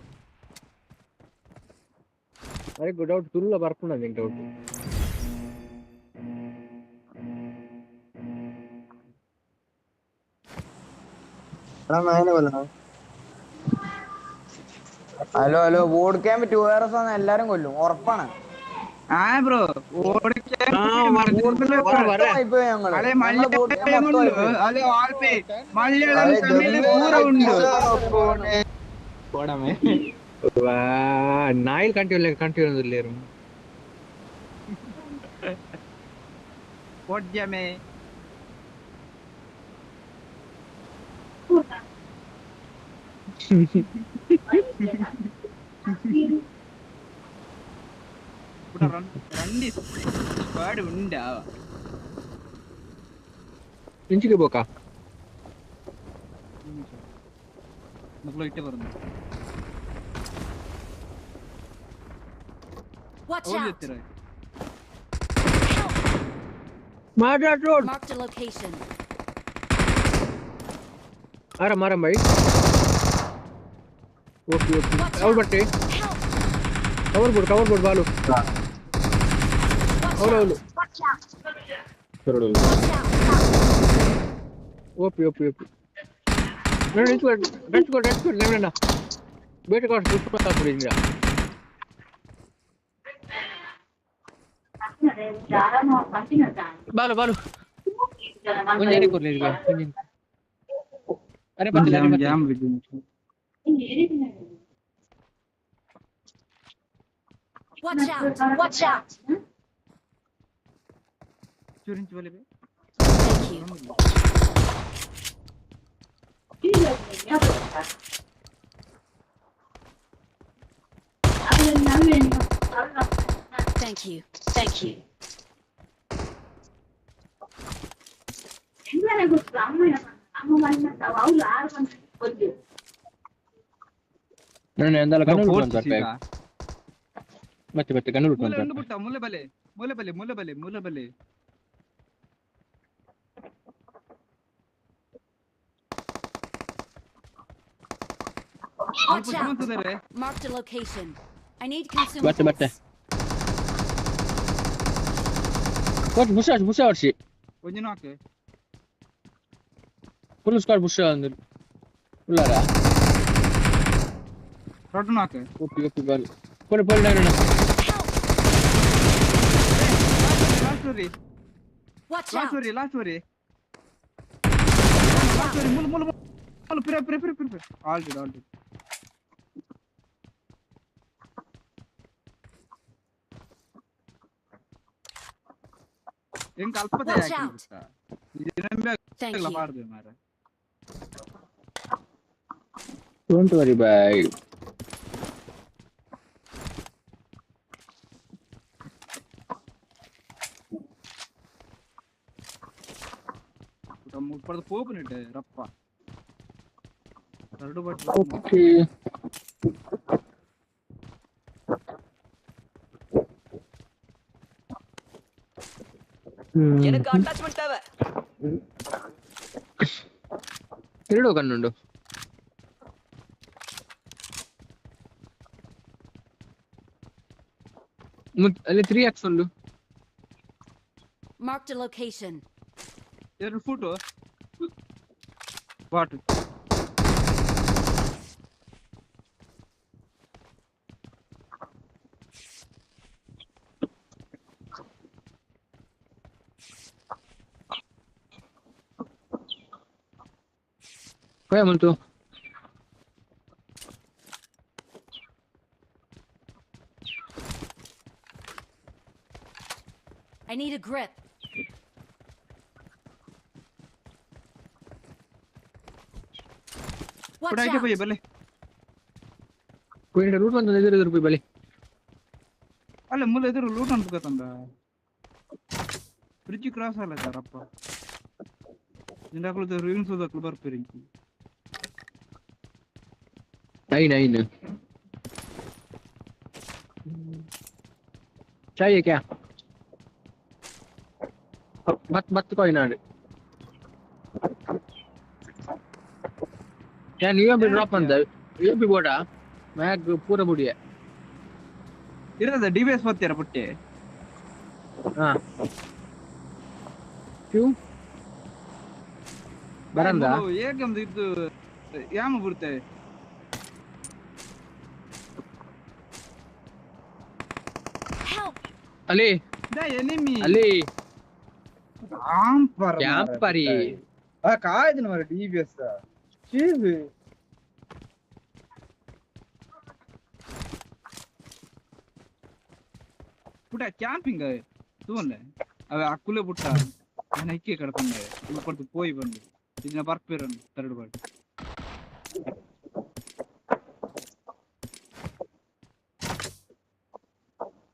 ಅರೆ ಡೌಟ್ ತುಲ್ಲ ಬರ್ಪುಂಡ ನಿಂಗೆ ಡೌಟ್. ഹലോ ഹലോ, വോഡ് ക്യാമ്പ് 2 ആർ ആണ്, എല്ലാരും കൊല്ലും ഉറപ്പാണ്. ആ ബ്രോ. ഞങ്ങള് അല്ലെ ഞങ്ങള് ബോട്ട് ക്യാമ്പ് മൊത്തം മലയാളം wipe. അല്ലെ ആൽപേ മലയാളം തമിഴ് പൂര ഉണ്ട്. ನಾಯಿಲ್ ಕಂಟಿನ್ಯೂ ಕಂಟಿನ್ಯೂ లేరు. പൊഡ്യമേ. ഇവിടെ രണ്ട് സ്ക്വാഡ് ഉണ്ടാ. ಇಂಚಿಗೆ ಬೋಕ. മുകളിൽ ഇട്ട് പറഞ്ഞു. Watch ഓടി out! എത്തിറ. ಮಾಡ road. Marked a location. ಆರಾಮ್ ಆರಾಮ್ by. Okay okay. Watch ಅವ್ರು out! ಬಟ್ಟೆ. Help! Cover board, cover board Balu. Watch ಅವ್ರು out! ಅವ್ರು. Watch out! OP OP OP. నేను నించుకో, రెచ్చుకో రెచ్చుకో నేను బయట కాదు చూసుకుంటా ఇంకా. బాలు బాలు కొంచెం కొర్లేదు కొంచెం. అరే పర్లేదు, అరే jam పర్లేదు. Jam with. Watch out! Watch out! ചുരിഞ്ചു പോലെ. Thank you. Thank you. Thank you. నేను ಎಂದಲ್ಲ ಕಣ್ಣು ಫೋರ್ತ್ ಉಟ್ಕೊಂಡ್ ಸೀದಾ. ಮತ್ತೆ ಮತ್ತೆ ಕಣ್ಣು ಮೂಲೆ ಉಟ್ಕೊಂಡ್. ಉಂಡು ಬಿಟ್ಟ ಮೂಲೆ ಬಲೆ ಮೂಲೆ ಬಲೆ ಮೂಲೆ ಬಲೆ ಮೂಲೆ ಬಲೆ. Watch out! ಮಾಡ್ತಿದ್ದಾರೆ. Marked a location. I need ಬತ್ತೆ ಬತ್ತೆ. consumables. Coach ಬುಷ ಬುಷ ಹೊಡ್ಸಿ. ಒಂಜಿನ ಹಾಕೆ. ಫುಲ್ ಸ್ಕ್ವಾಡ್ ಬುಷ ಅಂದ್ರೆ ಉಲ್ಲಾರ. ರೊಟ್ಟನ ಹಾಕೆ. ಓಪಿ ಓಪಿ ಬಾಲು ಪೋಲಿ ಪೋಲಿ ನಾನು. Help! Last worry. Watch last out! worry, last worry, last worry. ಮೂಲ ಮೂಲ ಮೂಲ ಪಿರ ಪಿರ ಪಿರ ಪಿರ ಆಲ್ did all did. ಹೆಂಗ್ ಅಲ್ಪತೆ. Watch out. Thank you. ಪಾಡ್ದು ಮಾರ. Don't worry bye. ಮುಪ್ಪದ ಪೋಪುನಿಟ್ಟೆ ರಪ್ಪ ಎರಡು ಬಟ್. ಓಕೆ. எனக்கு அட்டாச்மெண்ட் தேவை. ಎರಡು ಕಣ್ಣುಂಡು. ಅಲ್ಲಿ 3 ಎಕ್ಸ್ ಉಂಡು. Marked a location. ಎರಡು ಫೋಟೋ what काय म्हणतो I need a grip. Watch ಪುಡ ಐಟೆ out! ಪಯ್ಯ ಬಲೆ कोई ರೂಟ್ ಬಂದ ಎದುರು ಎದುರು ಬಲೆ ಅಲ್ಲ ಮೂಲ ಎದುರು ಲೂಟ್ ಅನ್ಬೇಕಂದ ಬ್ರಿಡ್ಜ್ ಕ್ರಾಸ್ ಅಲ್ಲ ಸರಪ್ಪ ನಿಂದಾಕ್ಲು ರಿವಿಂಗ್ಸ್ ಹೋದಕ್ಲು ಬರ್ತೀರಿ 9 9 चाहिए क्या मत मत कोई ना ഞാൻ ಯುಎಂಪಿ ಡ್ರಾಪ್ ಅಂದ ಯುಎಂಪಿ ಬೋಡ ಮ್ಯಾಗ್ ಪೂರ ಬುಡಿಯ ಇರದ ಡಿಬಿಎಸ್ ಬರ್ತೀರ ಪುಟ್ಟೆ ಹಾ ಕ್ಯೂ ಬರಂದ ಏಕಂದು ಇದು ಯಾಮ ಬುಡ್ತೆ Help! ಅಲ್ಲಿ the enemy ಅಲ್ಲಿ ಕ್ಯಾಂಪರ್ ಕ್ಯಾಂಪರಿ ಆ ಕಾಯ್ದಿನ ಮರ ಡಿಬಿಎಸ್ ಚೀಸ್ ಪುಟ ಕ್ಯಾಂಪಿಂಗ್ ತೂನ್ಲೆ ಅವೆ ಅಕ್ಕುಲೆ ಪುಟ್ಟ ನಾನು ಇಕ್ಕೆ ಕಡ್ಕೊಂಡೆ ಕೊಡ್ತು ಪೋಯಿ ಬಂದು ಇದನ್ನ ಬರ್ಪಿರನ್ ತರಡು ಬಾಡಿ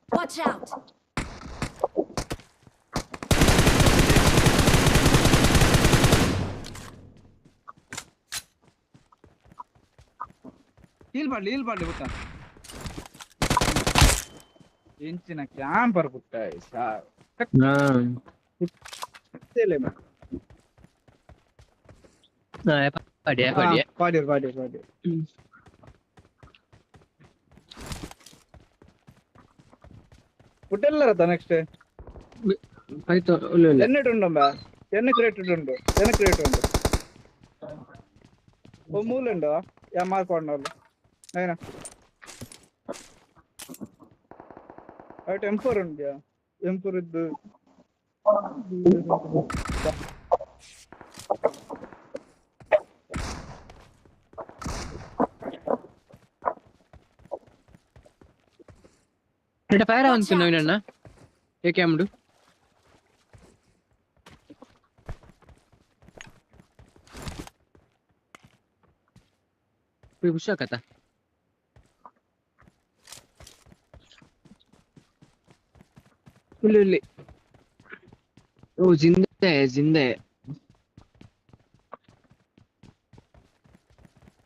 Watch out! Heal ಮಾಡ್ಲಿ ಹೀಲ್ ಮಾಡ್ಲಿ ಪುಟ್ಟ ಎಂಚಿನ ಕ್ಯಾಂಪರ್ ಪುಟ್ಟ ಹಾ ಪಾಡಿಯ ಪಾಡಿಯ ಪಾಡಿಯರ್ ಪಾಡಿಯರ್ ಪಾಡಿಯರ್ ಪುಟ್ಟೆಲ್ಲರತ್ತ ನೆಕ್ಸ್ಟ್ ಆಯ್ತು ಇಲ್ಲ ಇಲ್ಲ ಎಣ್ಣೆ ಉಂಡಂಬ ಎಣ್ಣೆ ಕ್ರೇಟ್ ಉಂಡು ಎಣ್ಣೆ ಕ್ರೇಟ್ ಉಂಡು ಓ ಮೂಲ ಉಂಡು ಯಾ ಮಾರ್ಕೊಂಡಲ್ಲ ನೈನಾ ಅಟ್ ಎಂ ಫೋರ್ ಉಂಡ್ಯಾ ಎಂ ಫೋರ್ ಇದ್ದು ನೆಟ ಫೈರ್ ಆವಂತು ನವೀನಣ್ಣ ಏಕೆ ಅಮ್ಡು ಖುಷಿ ಆಗತ್ತ ಇಲ್ಲ ಇಲ್ಲ ओ जिंदा है जिंदा है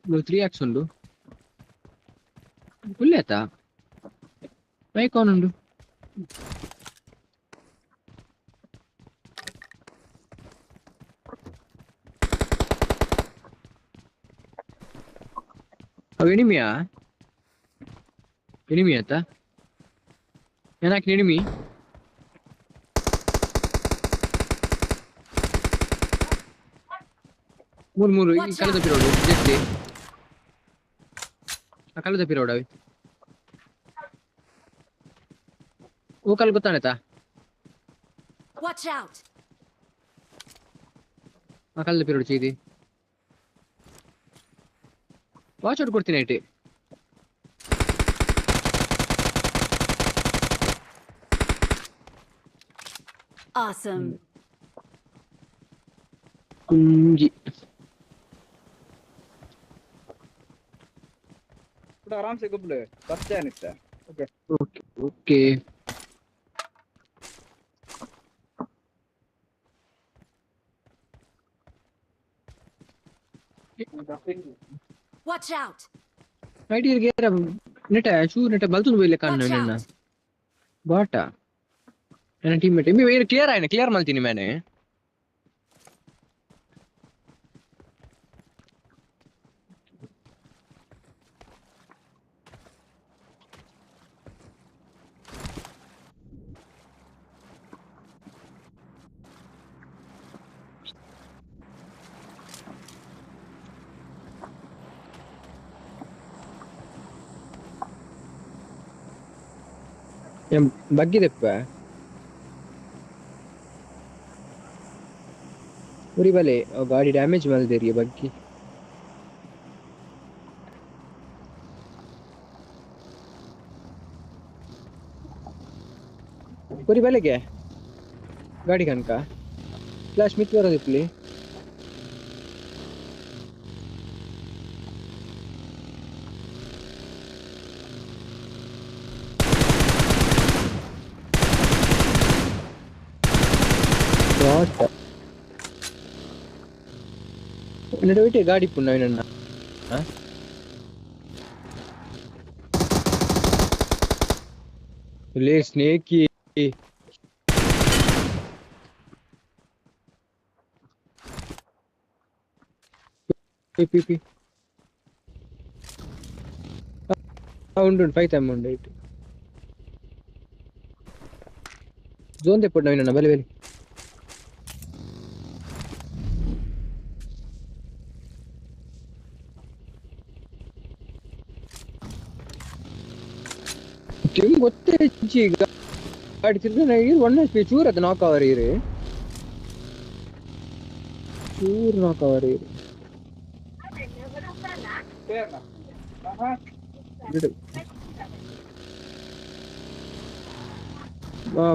वो 3 एक्स ಉಂಡು ಫುಲ್ ಆಯ್ತಾ ಮೈಕ್ ಆನ್ ಉಂಡು ಅವ ಎನಿಮಿಯಾ ಎನಿಮಿ ಆಯ್ತಾ ಏನಾಕಿ ಎನಿಮಿ ಮೂರು ಮೂರು ಈ Watch ಕಲ್ಲದ out. ಪಿರೋಡು ಜೆಟ್ಟಿ ಆ ಕಲ್ಲದ ಪಿರೋಡು ಅವಿ ಓ ಕಲ್ ಗೊತ್ತಾಣತಾ Watch out! ಆ ಕಲ್ಲದ ಪಿರೋಡು ಚೀದಿ ವಾಚ್ ಔಟ್ ಕೊಡ್ತೀನಿ IT Awesome. ಕುಂಜಿ ಪುಟ್ಟ ಆರಾಮ್ ಸೆ ಗುಬ್ಲೆ ಬರ್ತೇನಿತ್ತ okay okay okay Watch out! IT ಗೇರ ನೆಟ ಚೂರು ನೆಟ ಬಲ್ತುಂದು ಬೈಲೆ ಕಣ್ಣು Watch ನನ್ನ out! ಬಾಟ ನನ್ನ ಟೀಮ್ಮೇಟ್ ಎಮ್ಮಿ ವೇರು ಕ್ಲಿಯರ್ ಆಯ್ನ ಕ್ಲಿಯರ್ ಮಾಡ್ತೀನಿ ಮೇನೆ ಬಗ್ಗಿದೆಪ್ಪ ಉರಿ ಬಲೆ ಗಾಡಿ ಡ್ಯಾಮೇಜ್ ಮಲ್ದೇರಿ ಬಗ್ಗಿ ಉರಿ ಬಲೆಗೆ ಗಾಡಿ ಕನಕ ಫ್ಲಾಶ್ ಮಿತ್ ಬರೋದಿಪ್ಲಿ ನಡುವಿಟ್ಟೆ ಗಾಡಿ ಪುಣ್ಣ ಲೇ ಸ್ನೇಕಿ ಪಿ ಪಿ ಪಿ ಉಂಟು ಉಂಟು ಫೈವ್ ಟೈಮ್ ಉಂಟು ಇಟ್ಟು ಝೋನ್ ತೆಪ್ಪು ನವೀನಣ್ಣ ಬಲೆ ಬಲೆ ಟೀಮ್ ಗೊತ್ತೇ ಗಾಡಿ ತಿರ್ಗ ಒನ್ ಎಚ್ ಪಿ ಚೂರ್ ಅದು ನಾಕ್ ಅವರ್ ಇರು ಚೂರ್ ನಾಕ್ ಅವರ್ ಇರು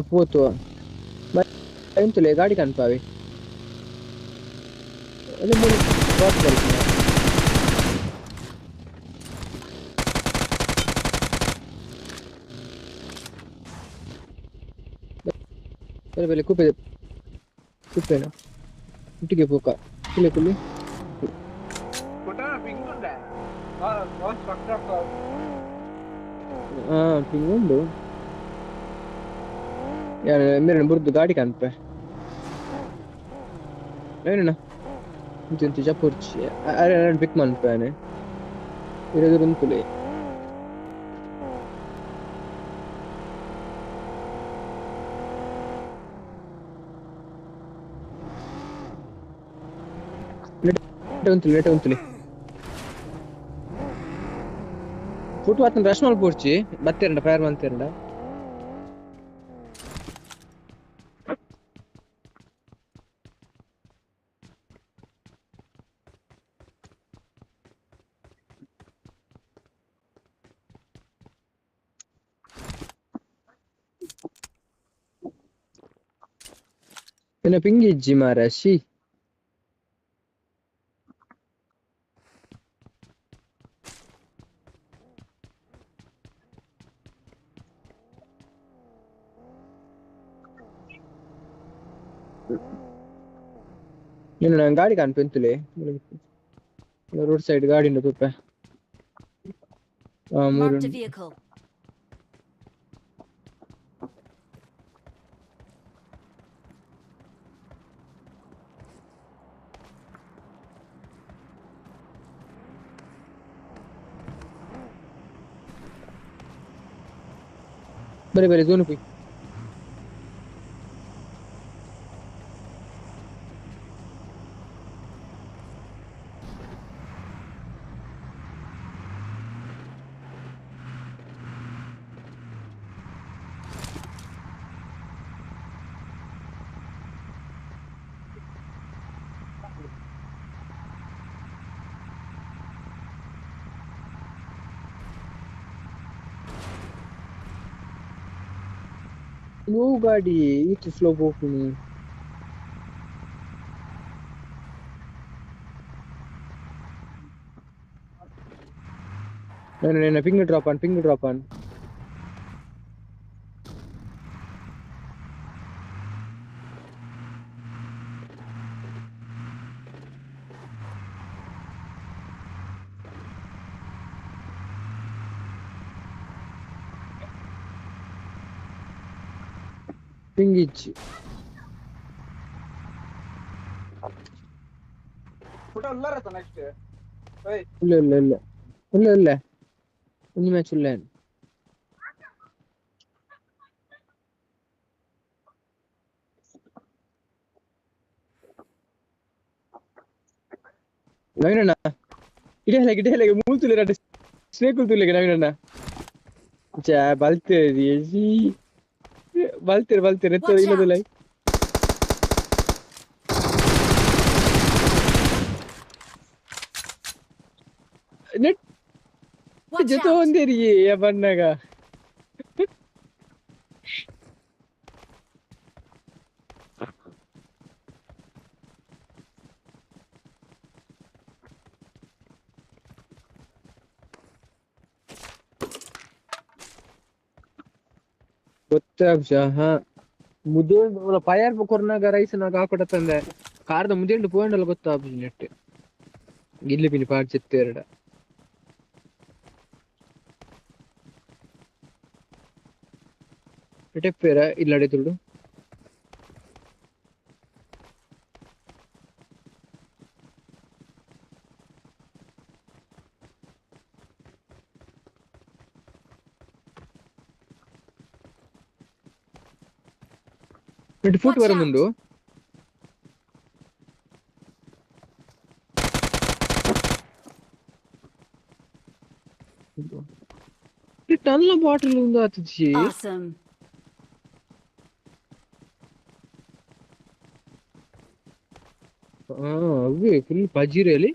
ಪೋತು ಎಂತಲೇ ಗಾಡಿ ಕನ್ಪಾವೆ ಅದೇ ಮೂರು ಬರ್ತೀನಿ ಬಲೆ ಬಲೆ ಕುಪ್ಪೆ ಕುಪ್ಪೆನ ಒಟ್ಟಿಗೆ ಪೋಕ ಕುಲೆ ಕುಲಿ ಹಾ ಪಿಂಗ್ ಉಂಡು ಮೇರೆ ಬುರ್ದು ಗಾಡಿ ಕನ್ಪೆ ಏನಣ್ಣ ಇಂತ ಜಪುರ್ಚಿ ಅರೆ ಪಿಕ್ ಮನ್ಪೇನೆ ಇರೋದು ಉಂತುಲೆ ಉಂತುಲೆ ಲೇಟ್ ಉಂತುಲೆ ಫುಟ್ ವಾತನ ರಶ್ ಮಲ್ಪೊಡ್ಚಿ ಬತ್ತೆರಂಡ ಫೈರ್ ಮಂತೆರಂಡ ಎನ್ನ ಪಿಂಗಿ ಇಜ್ಜಿ ಮಾರ she నేను ಗಾಡಿ ಕನ್ಪೆಂತುಲೆ ರೋಡ್ ಸೈಡ್ ಗಾಡಿ ಉಂಡು ತುಪ್ಪೆ ಮೂರು Marked a vehicle. ಬರೆ ಬರೆ ಝೋನ್ ಪೋಯಿ ಓ ಗಾಡಿ ಈತ್ ಸ್ಲೋ ಪೋಪುನಿ ನಾನು ping drop on ping drop on ping ಇಜ್ಜಿ ನೆಕ್ಸ್ಟ್ ಇಲ್ಲ ಇಲ್ಲ ಇಲ್ಲ ಇಲ್ಲ ಇಲ್ಲ ಒಂಜಿ ಮ್ಯಾಚ್ ಇಲ್ಲ ನವೀನಣ್ಣ ಇಡೇ ಹೇಗೆ ಇಡೇ ಹೇಗೆ ಮೂಲ್ ತುಲೆ ಸ್ನೇಕ್ ತುಲೆಗೆ ನವೀನಣ್ಣ ಜಾ ಬಲ್ತೇರಿ ಜಿ ಬಲ್ತೇರ್ ಬಲ್ತೇರ್ ಎತ್ತ Watch ಇಲ್ಲದಿಲ್ಲ. Out! Net Watch ಜೊತೆ out! ಒಂದೇರಿ ಬಣ್ಣಗ ಗೊತ್ತಾಗ್ಜ ಹಾ ಮುದೇಂಡು ಪಯಾರ್ ಕೊರ್ನಾಗ ರೈಸ್ ನಾಗ ಹಾಕೊಡ ತಂದೆ ಕಾರ್ದ ಮುದೇಂಡು ಪೋಂಡಲ್ಲ ಗೊತ್ತಾಗ್ಜಿ ನೆಟ್ ಗಿಲ್ಲಿ ಪಿನಿ ಪಾಡ್ ಚೆತ್ತು ಎರಡ ಪೇರ ಇಲ್ಲಡೆ ತುಳು ಫುಟ್ Watch out! ಬರముಂಡು ಟನ್ಲ ಬಾಟಲ್ ఉందో ಅತಿಜಿ. Awesome. ಆ ಅವೇ ಫುಲ್ ಪಜಿರಲ್ಲಿ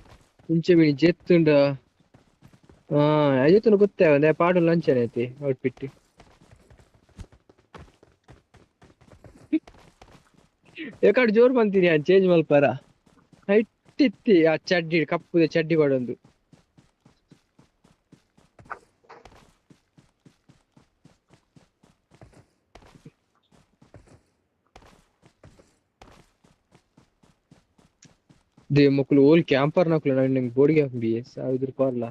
ಇಂಚೆ ಮಿನಿ ಜೆತ್ತುಂಡ ಆ ಅಜೆತ್ತುನ ಗೊತ್ತೇ ಒಂದೇ ಪಾಡು ಲಂಚನೆ ಐತಿ ಔಟ್ಫಿಟ್ ಎಕಡೆ ಜೋರು ಬಂತೀನಿ ಆ ಚೇಂಜ್ ಮಲ್ಪಾರ ಹೈಟ್ ಇತ್ತಿ ಆ ಚಡ್ಡಿ ಕಪ್ಪುದ ಚಡ್ಡಿ ಕೊಡೊಂದು they ಮೊಕ್ಲು ಓಲ್ ಕ್ಯಾಂಪರ್ ನಕುಲು ನಂಗೆ ಬೋಡಿಗೆ ಬಿ ಎಸ್ ಇದ್ರ ಪಾರ್ಲ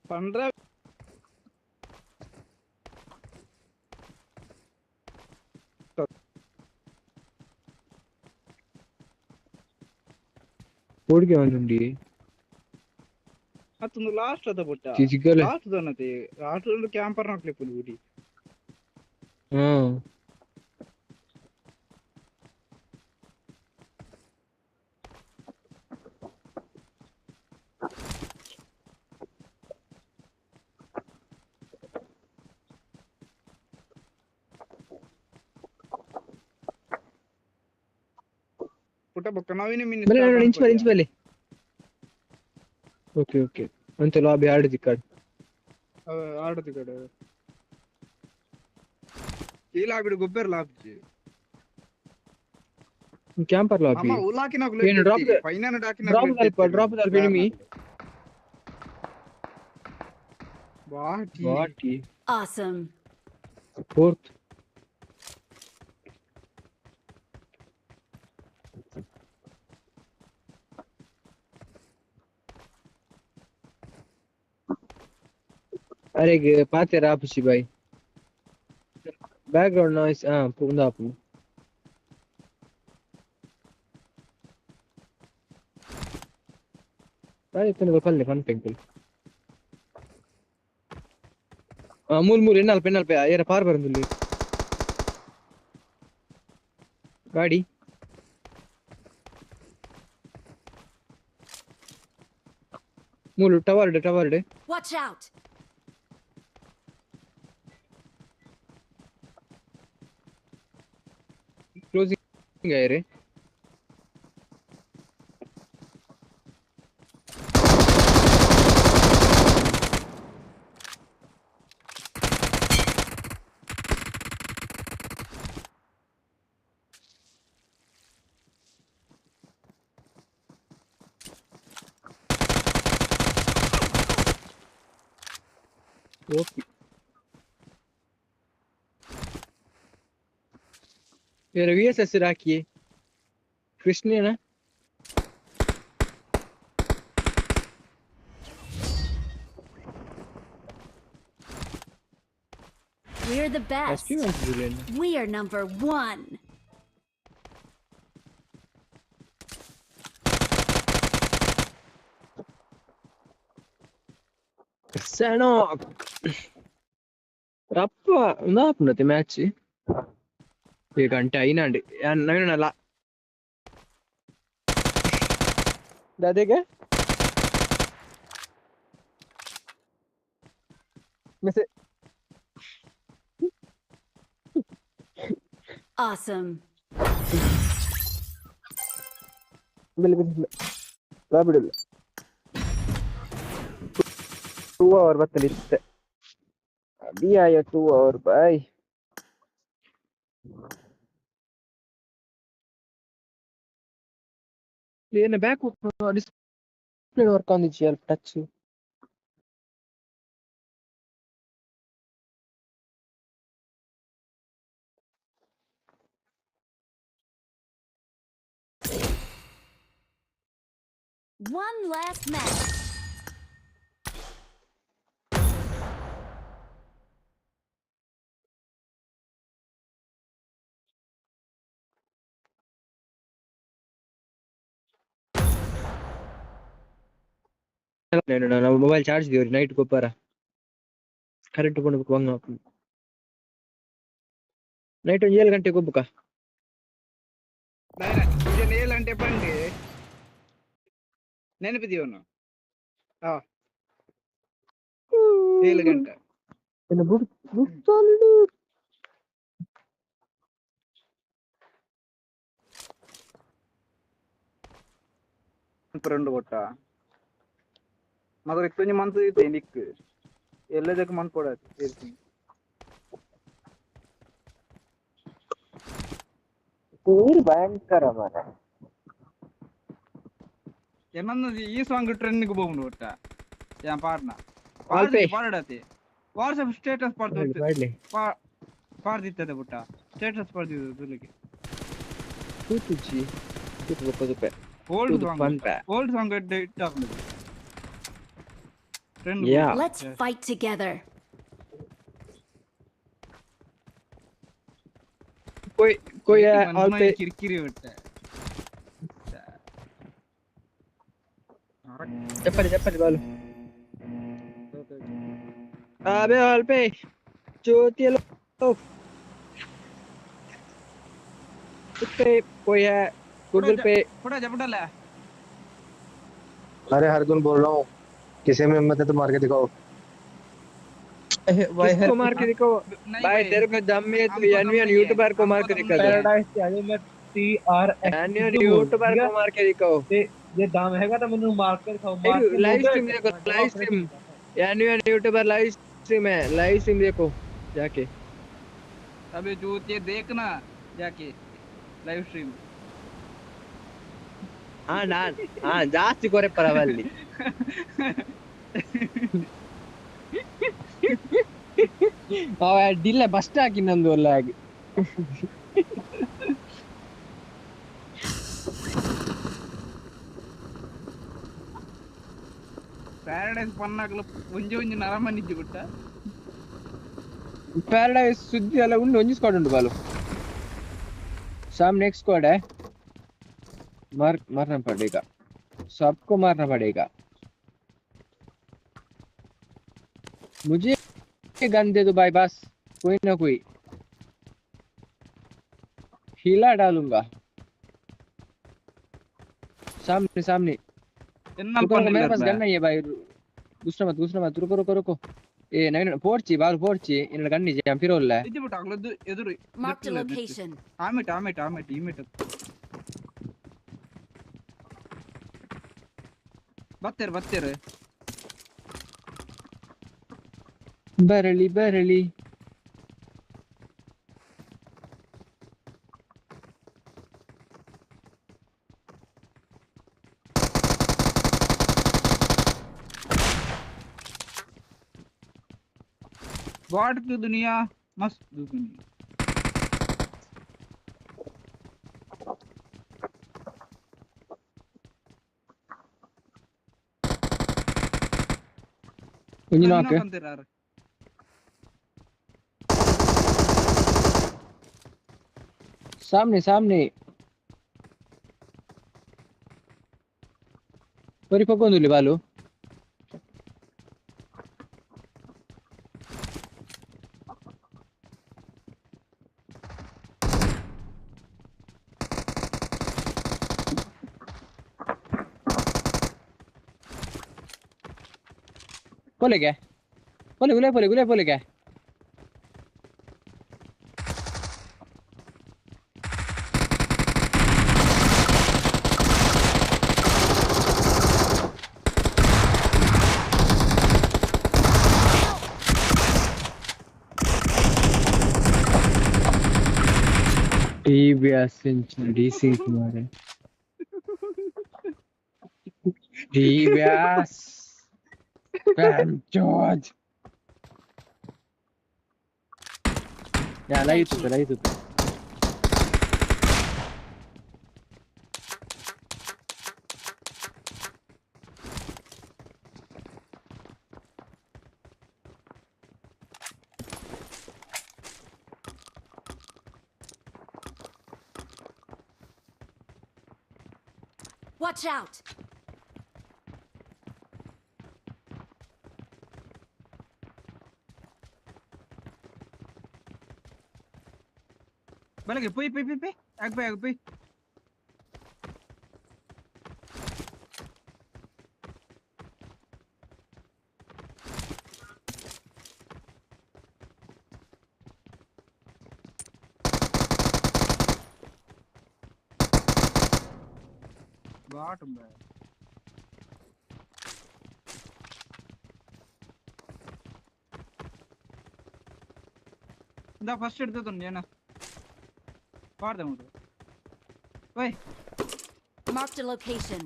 ಪಂದ್ರ ಬೋಡಿಗೆ ಒಂದುಂಡಿ ಮತ್ತೊಂದು ಲಾಸ್ಟ್ ಅದ ಬುಟ್ಟ ಚಿಚಿಗಲೆ ಲಾಸ್ಟ್ ದೊನ್ನತೆ ಲಾಸ್ಟ್ ಕ್ಯಾಂಪರ್ ನಾಕ್ಲೆ ಪುಲಿ ಗುಡಿ. ಹ್ಮ್ ಪುಟ್ಟ ಬೊಕ್ಕ ನವೀನ ಮಿನಿ ಬಲೆ ಸ್ಟಾರ್ಟ್ ಇಂಚ್ ಬಲೆ ಮನ್ಪೊಲಿಯ. ಇಂಚ್ ಬಲೆ ಓಕೆ ಓಕೆ ಅಂತ ಲಾಬಿ ಆಡುದಿ ಕಾರ್ಡ್ ಆಡೋದು ಕಡೆ ಈ ಲಾಬಿಡು ಗೊಬ್ಬರ ಲಾಬ್ಜಿ ಕ್ಯಾಂಪರ್ ಲಾಬಿ ಅಮ್ಮ ಉಲಾಕಿನಕುಲು ಏನು ಡ್ರಾಪ್ ಫೈನಲ್ ಡ್ರಾಪ್ ದಲ್ಪ ಡ್ರಾಪ್ ದಲ್ಪ ಎನಿಮಿ ಬಾಟಿ ಬಾಟಿ Awesome. Fourth ಅರೆಗ್ ಪಾತೆರ ಆಪುಜಿ ಬಾಯ್ ಬ್ಯಾಕ್ ಗ್ರೌಂಡ್ ನಾಯ್ಸ್ ಆ ಉಂದು ಆಪುಂಡು ಬಾಯ್ ಇತ್ತುಂಡ ಪಲ್ಲೆ ಪನ್ಪೆಂಕುಲು ಆ ಮೂಲ್ ಮೂಲ್ ಎಣ್ಣಲ್ಪ ಎಣ್ಣಲ್ಪ ಏರ ಪಾರ್ ಬರಂದುಲ್ಲೆ ಗಾಡಿ ಮೂಲು ಟವರ್ಡ್ ಟವರ್ಡ್. Watch out! Closing ಆಯ್ರಿ okay ಇವರ ವಿ ಎಸ್ ಎಸ್ ಹಾಕಿ ಕೃಷ್ಣೇನ We're the best. S P We are number one. ಸೆಣೋ ರಪ್ಪ ಉಂದಾಪುಂಡತೆ ಮ್ಯಾಚ್ ಈ ಗಂಟೆ ಐನಾಂಡ್ ನವೀನ दादे के में से Awesome. बिल्कुल ಬಿಡಲ್ಲ 2 ಅವರ್ ಬತ್ತಲಿತ್ತೆ अभी आया 2 our ಬಾಯ್. ಏನು ಬ್ಯಾಕ್ ಡಿಸ್ಪ್ಲೇ ವರ್ಕ್ ಆಂದಿಜ್ಜಿ ಅಲ್ಪ ಟಚ್. One last match. ನಾವು ಮೊಬೈಲ್ ಚಾರ್ಜ್ ದಿವ್ರಿ ನೈಟ್ ಗೊಬ್ಬರ ಕರೆಂಟ್ ಕೊಂಡು ಬಂಗ ನೈಟ್ ಒಂದು 7 ಗಂಟೆಗೆ ಗೊಬ್ಬಕ ಏಳು ಗಂಟೆ ಬಂದು ನೆನಪಿದೀವನು. ಹಾ 7 ಗಂಟೆ. రెండు ಕೊಟ್ಟ ಮಗ ಇತ್ತೊಂಜಿ ಮಂತ್ ನಿಕ್ಕು ಎಲ್ಲದಕ್ಕೂ ಮಂತ್ ಕೊಡಾತು. ಭಯಂಕರ ಮಾರ್ರೆ. ಎನ್ನೊಂದು ಈ ಸಾಂಗ್ ಟ್ರೆಂಡ್ ಹೋಗುಂಡು ಒಟ್ಟ ಯಾನ್ ಪಾಡ್ನ ಆಲ್ಪೆ. ಪಾಡಾತೆ ವಾಟ್ಸ್ಆಪ್ ಸ್ಟೇಟಸ್ ಪಾಡ್ದು ಪಾಡ್ಲಿ. ಪಾಡ್ದಿತ್ತದೆ ಪುಟ್ಟ ಸ್ಟೇಟಸ್ ಪಾಡ್ದಿದ್ದು ತುಲಿಗೆ ತೂತುಜ್ಜಿ ತೂತು ಬೊಕ್ಕ ತುಪ್ಪೆ ಓಲ್ಡ್ ತೂತು ಸಾಂಗ್ ಪನ್ಪೆ. ಓಲ್ಡ್ ಸಾಂಗ್ ಹಿಟ್ ಆಪುಂಡು trend. Yeah. Let's fight together. कोई कोई है ಆಲ್ಪೆ. ಕಿರಿಕಿರಿ ಬಿಟ್ಟ. చెప్పండి చెప్పండి బాలు. అబే ఆల్పే ज्योति लो पे कोई है गूगल पे. ಪುಟ ಜಪಟಲ್ಲ. अरे हरगुन बोल रहा हूँ, किसी में हिम्मत है तो मार के दिखाओ। किसको मार के दिखाओ भाई? तेरे को दम में तो एनवीएन यूट्यूबर को मार के दिखा दे। ਪੈਰਾਡਾਈਜ਼ ਤੇ ਆ ਜਾਓ, ਮੈਂ ਟੀ ਆਰ एनवीएन यूट्यूबर को मार के दिखाओ। ਤੇ ਜੇ ਦਮ ਹੈਗਾ ਤਾਂ ਮੈਨੂੰ ਮਾਰ ਕੇ ਦਿਖਾਓ, ਮਾਰ ਕੇ। लाइव स्ट्रीम देखो, live stream NVN YouTuber live stream है, लाइव स्ट्रीम देखो जाके। अबे जूते देखना जाके लाइव स्ट्रीम. ಹಾ ನಾನ್ ಹಾ ಜಾಸ್ತಿ ಕೊರೆ ಪರವಲ್ಲಿ ಅವ ಡಿಲ್ಲ ಬಸ್ಟ್ ಹಾಕಿ ನಂದು ಅಲ್ಲ ಹಾಗೆ. ಪ್ಯಾರಡೈಸ್ ಪನ್ನಾಗಲು ಒಂಜಿ ಒಂಜಿ ನರಮನಿಜ್ಜಿ ಬಿಟ್ಟ. ಪ್ಯಾರಡೈಸ್ ಸುದ್ದಿ ಎಲ್ಲ ಉಂಡು ಒಂಜಿ ಸ್ಕ್ವಾಡ್ ಉಂಟು ಬಾಲು. सामने एक स्क्वाड है, मार मारना पड़ेगा सबको, मारना पड़ेगा। मुझे गन दे दो भाई, बस कोई ना कोई हिला डालूंगा। सामने सामने ಎನ್ನಲ್. रुको रुको, मेरे पास गन नहीं है भाई। घुसना मत घुसना मत, रुको रुको रुको। ए नवीन पोर्ची बाल पोर्ची इन्न गन ಇಜ್ಜಿ ಅಂಪಿರೋಲ್ಲ. ಇಜ್ಜಿ ಬಿಟ್ಟ ಅಗ್ಲದ್ದು ಎದುರು. Marked a location. ಆಮೇಟ್ ಆಮೇಟ್ ಆಮೇಟ್ ಈಮೇಟ್ ಬತ್ತೇರು ಬತ್ತೇರು. ಬರಲಿ ಬರಲಿ. गॉड की दुनिया मस्त दुनिया. ಒಂಜಿ ನಾಕ್. ಅಂತೀರಾರು. सामने सामने ಬರಿ ಪಕ್ಕೊಂದುಲ್ಲಿ ಬಾಲು. ಪೋಲೆಗೆ ಪೋಲೆ ಗುಲೆ ಪೋಲೆ ಗುಲೆ ಪೋಲೆಗೆ TBS DC ಮಾರೆ TBS George ಯಾ ಲೈಟ್ ಲೈಟ್ Watch out! ಬಲಗೆ ಪೋಯ್ ಪೋಯ್ ಪೋಯ್ ಪೋಯ್ ಆಗ್ ಪೋಯ್ ಆಗ್ ಪೋಯ್ ಬಾಟಮ್ ಬೇ ಇಂದ ಫಸ್ಟ್ ಎಡ್ದು ಏನ ಪಾಡ್ದೆ ಮುಡು ಓಯ್ Marked a location.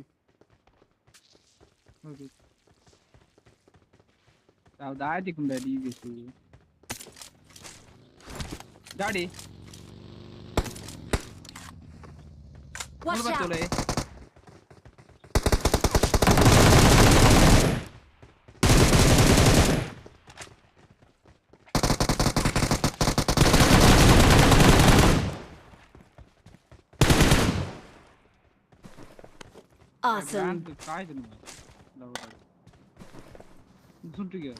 Okay ಯಾವ್ದು ಆಯ್ತಿಕ್ಕುಂಬೆ ಡಿ ಬಿ ಸಿ ಗಾಡಿ Watch out! Awesome. 무슨 쪽이야?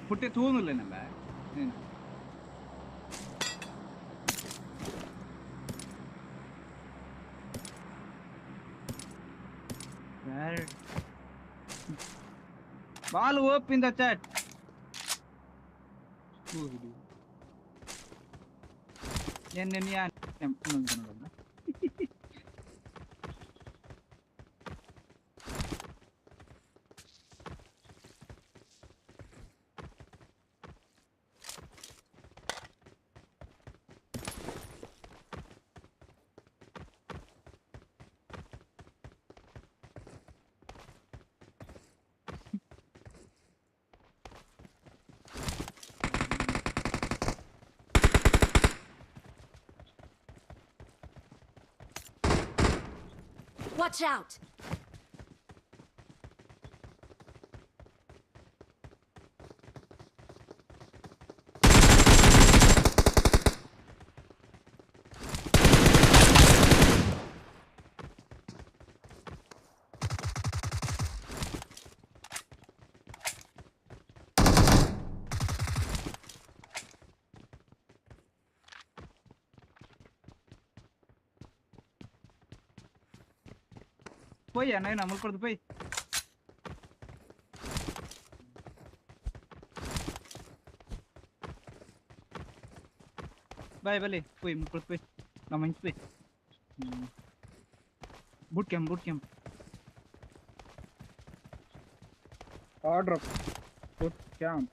ಪುಟ್ಟೆ ತೂನುಲ್ಲೇನಲ್ಲ ನೀನು Ball open the chat. Watch out! పోయి అన్నయ్య అమలు పోయి బాయ్ బలే పోయి ముక్కడు పోయి నా మంచి పోయి boot camp order boot camp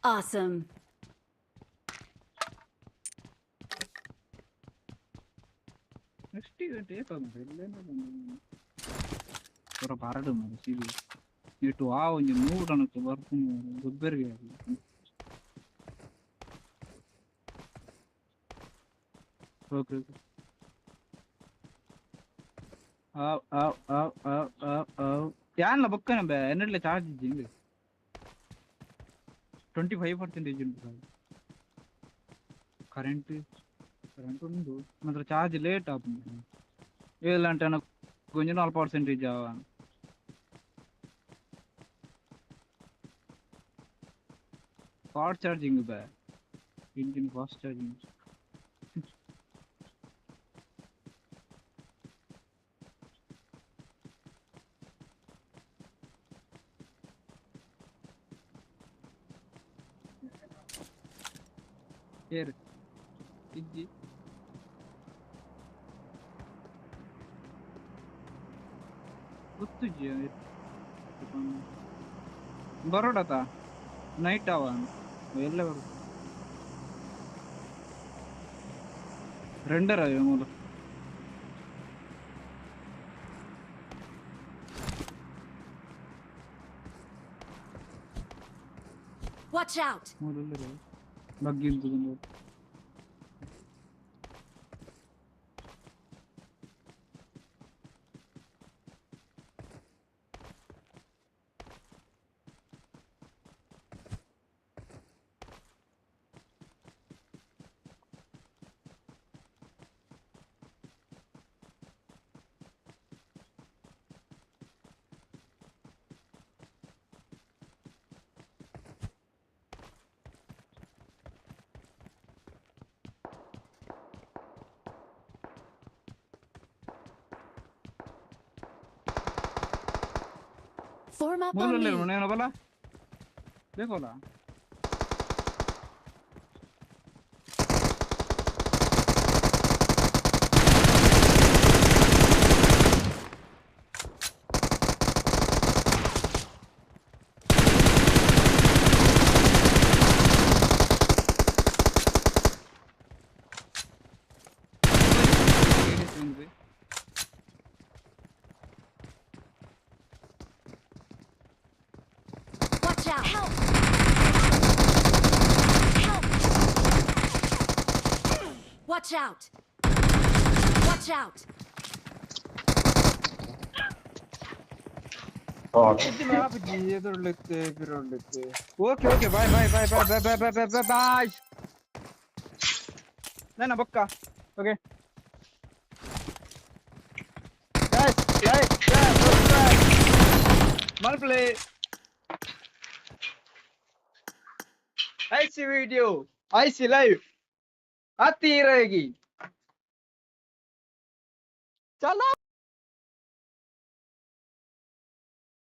Awesome. Next event ಏ ಪೂರ ಬಾರಡು ಮಾರೆ ಸಿಬಿ. ಇಟ್ಟು ಆ ಒಂಜಿ ನೂರು ಬರ್ಪುನು ಗೊಬ್ಬರಿಗೆ. ಓಕೆ ಓಕೆ ಆವ್ ಆವ್ ಆವ್ ಆವ್ ಆವ್ ಆವ್ ಯಾನ್ಲ ಬೊಕ್ಕನೆ ಬೇ ಎನ್ನಡ್ಲೆ ಚಾರ್ಜ್ ಇಜ್ಜಿ 25% ಉಂಟು. ಕರೆಂಟ್ ಕರೆಂಟ್ ಉಂಡು ಮಾತ್ರ ಚಾರ್ಜ್ ಲೇಟ್ ಆಪುಂಡು. ಏಳಂಟೆ ಒಂಜಿ 4% ಆವ. ಫಾಸ್ಟ್ ಚಾರ್ಜಿಂಗ್ ಬೇ ಇಂಜಿನ್ ಫಾಸ್ಟ್ ಚಾರ್ಜಿಂಗ್. ಏರು ಇಜ್ಜಿ ಗೊತ್ತುಜ್ಜಿ ಬರೋಡತ ನೈಟ್ ಅವ ಎಲ್ಲ ಬರು ರೆಂಡರ್ ಅವ ಮೂಲ. Watch out! ಮೂಲ ಬಗ್ಗಿ Form up on me. ಬಲ ಬೇಕೋಲ Watch out! Help! Help! Watch out! Watch out! Okay okay bye bye bye bye bye bye bye bye bye bye. ನನ್ನ ಬೊಕ್ಕ okay guys like share subscribe ಮಲ್ಪ್ಲೇ ऐसी video ऐसी live आती ही रहेगी। चलो।